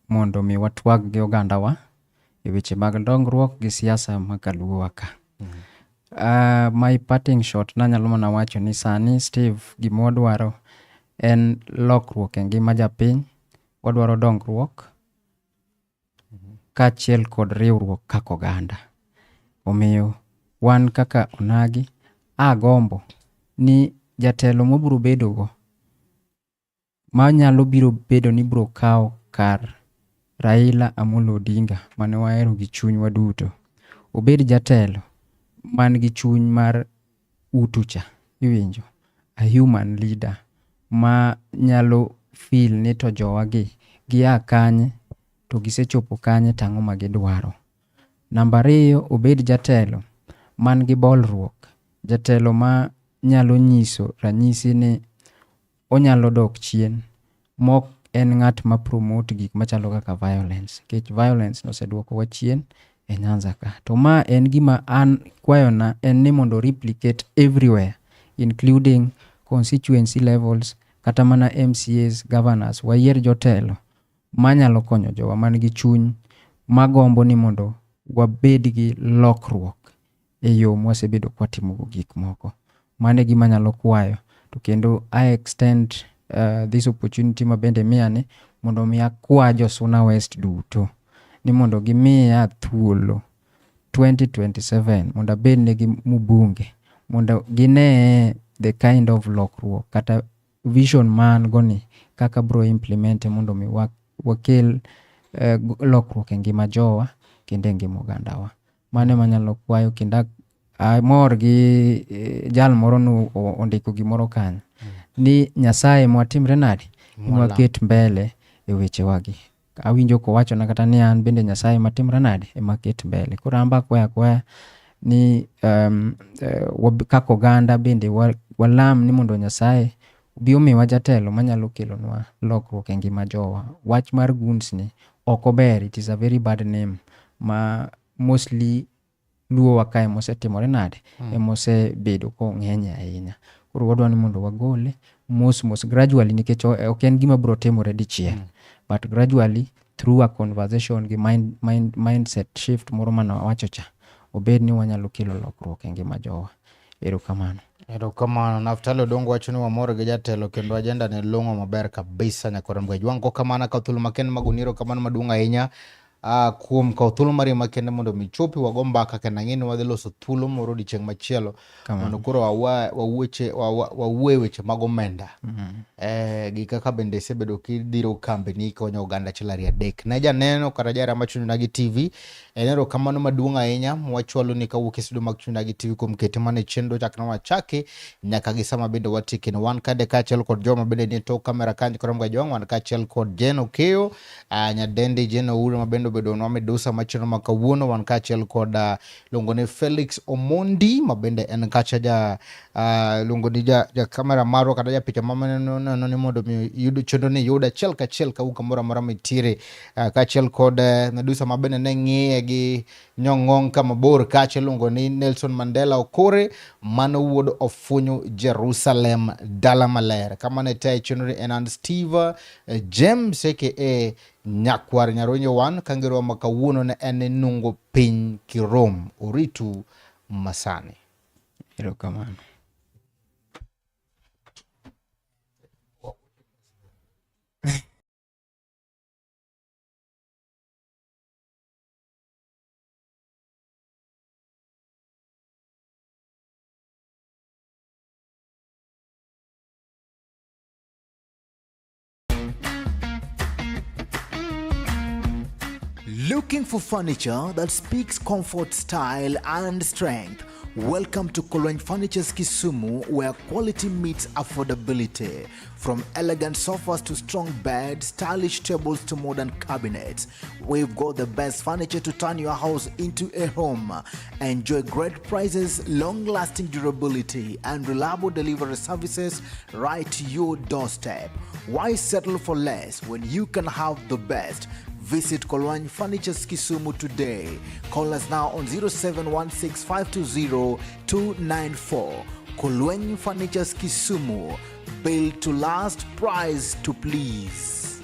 mondo mi watwag gi ogandawa e weche mag dongruok gi siasa ma kaluowa ka. My parting shot nanyalo mana wacho ni sani Steve gima wadwaro en lokruok e ngima japiny, wadwaro dongruok kaachiel kod riwruok kaka oganda. Omiyo wan kaka onagi agombo ni jatelo mobiro bedogo manyalo biro bedo ni biro kawo kar Raila Amolo Odinga mane wahero gi chunywa duto. Obed jatelo man gi chuny mar utu cha, iwinjo? A human leader ma nyalo feel ni to jowagi gia kanye to gisechopo kanye to ang'o ma gidwaro. Namba ariyo, obed jatelo man gi bolruok, jatelo ma nyalo nyiso ranyisi ni onyalo dok chien mok en ng'at ma promote gik machalo kaka violence nikech violence noseduokowa chien e Nyanza ka. To ma en gima an kwayona en ni mondo replicate everywhere including constituency levels kata mana MCAs, governors, wayier jotelo manyalo konyo jowa man gi chuny magombo ni mondo wabed gi lokruok e yo mwasebedo kwatimogo gik moko. Mano e gima anyalo kwayo. To kendo I extend this opportunity ma bende imiya ni mondo mi akwa jo Suna West duto ni mondo gimiya thuolo 2027 mondo abed negi mbunge mondo ginee the kind of lokruok kata vision ma an go ni kaka abro implement mondo mi wakel lokruok e ngima jowa kendo e ngima ogandawa. Mano ema anyalo kwayo kendo amor gi jal moro no ondiko gimoro kanyo ni Nyasaye mwatimre nade mwaket mbele e wechewagi. Awinjo kowachona kata ni an bende Nyasaye matimra nade ema aket mbele. Koro an be akwayo akwaya ni kaka oganda bende walam ni mondo Nyasaye obi omiwa jatelo manyalo kelonwa lokruok e ngima jowa. Wach mar goons ni ok ober, it is a very bad name ma mostly Luowa ka emosetimore nade emosebedo kong'enye ahinya. Koro wadwa ni mondo wagole mos mos gradually nikech ok en gima biro timore dichiel but gradually through a conversation gi mindset shift moro mane wawacho cha obed ni wanyalo kelo lokruok e ngima jowa. Erokamano. Erokamano. Naftali Odongo wacho ni wamor gi jatelo kendo ajenda ne long'o maber kabisa nyakwar Mgajwang'. Kokamano akawo thuolo makende magoni erokamano maduong' ahinya kuom kawo thuolo mari makende mondo mi chopi wago mbaka kendo ang'e ni wadhi loso thuolo moro odiochieng' machielo mondo koro wawuo weche mag omenda gi kaka bende isebedo kidhiro kambini ikonyo oganda achiel ariyo adek. Ne janeno kata jahera ma Chuny Onagi TV, en erokamano maduong' ahinya mwachwalo ni kawuok e studio mag Chuny Onagi TV kuom kete mana e chenro chakre wachake nyaka gi sama bende watieke. Wan kade kaachiel kod joma bende nie tok kamera kanyo koro Mgajwang', wan kaachiel kod Jane Okeyo, Nyadendi Jane Ouru ma bende obedo nwa midusa macheno ma kawuono. Wan kaachiel kod luongo ni Felix Omondi ma bende en kacha ja luongo ni ja kamera marwa kata ja picha ma neno ni mondo mi yud chenro ni yud achiel kachiel kawuok kamoro amora mitiere, kaachiel kod midusa ma bende ne ng'iye gi nyong'ong kama bor kacha iluongo ni Nelson Mandela Okore mano wuod Ofunyu Jerusalem dala maler. Kama ne tayo chenro ni en an Steve James aka Nyakwar Nyaronyo wan kangerwa ma kawuono ne en Nungo Piny Kirom. Oritu masani. Erokamano. Looking for furniture that speaks comfort, style, and strength? Welcome to Kolweny Furnitures Kisumu, where quality meets affordability. From elegant sofas to strong beds, stylish tables to modern cabinets, we've got the best furniture to turn your house into a home. Enjoy great prices, long lasting durability, and reliable delivery services right to your doorstep. Why settle for less when you can have the best? Visit Kolwany Furnitures Kisumu today. Call us now on 0716520294. Kolwany Furnitures Kisumu. Built to last, price to please.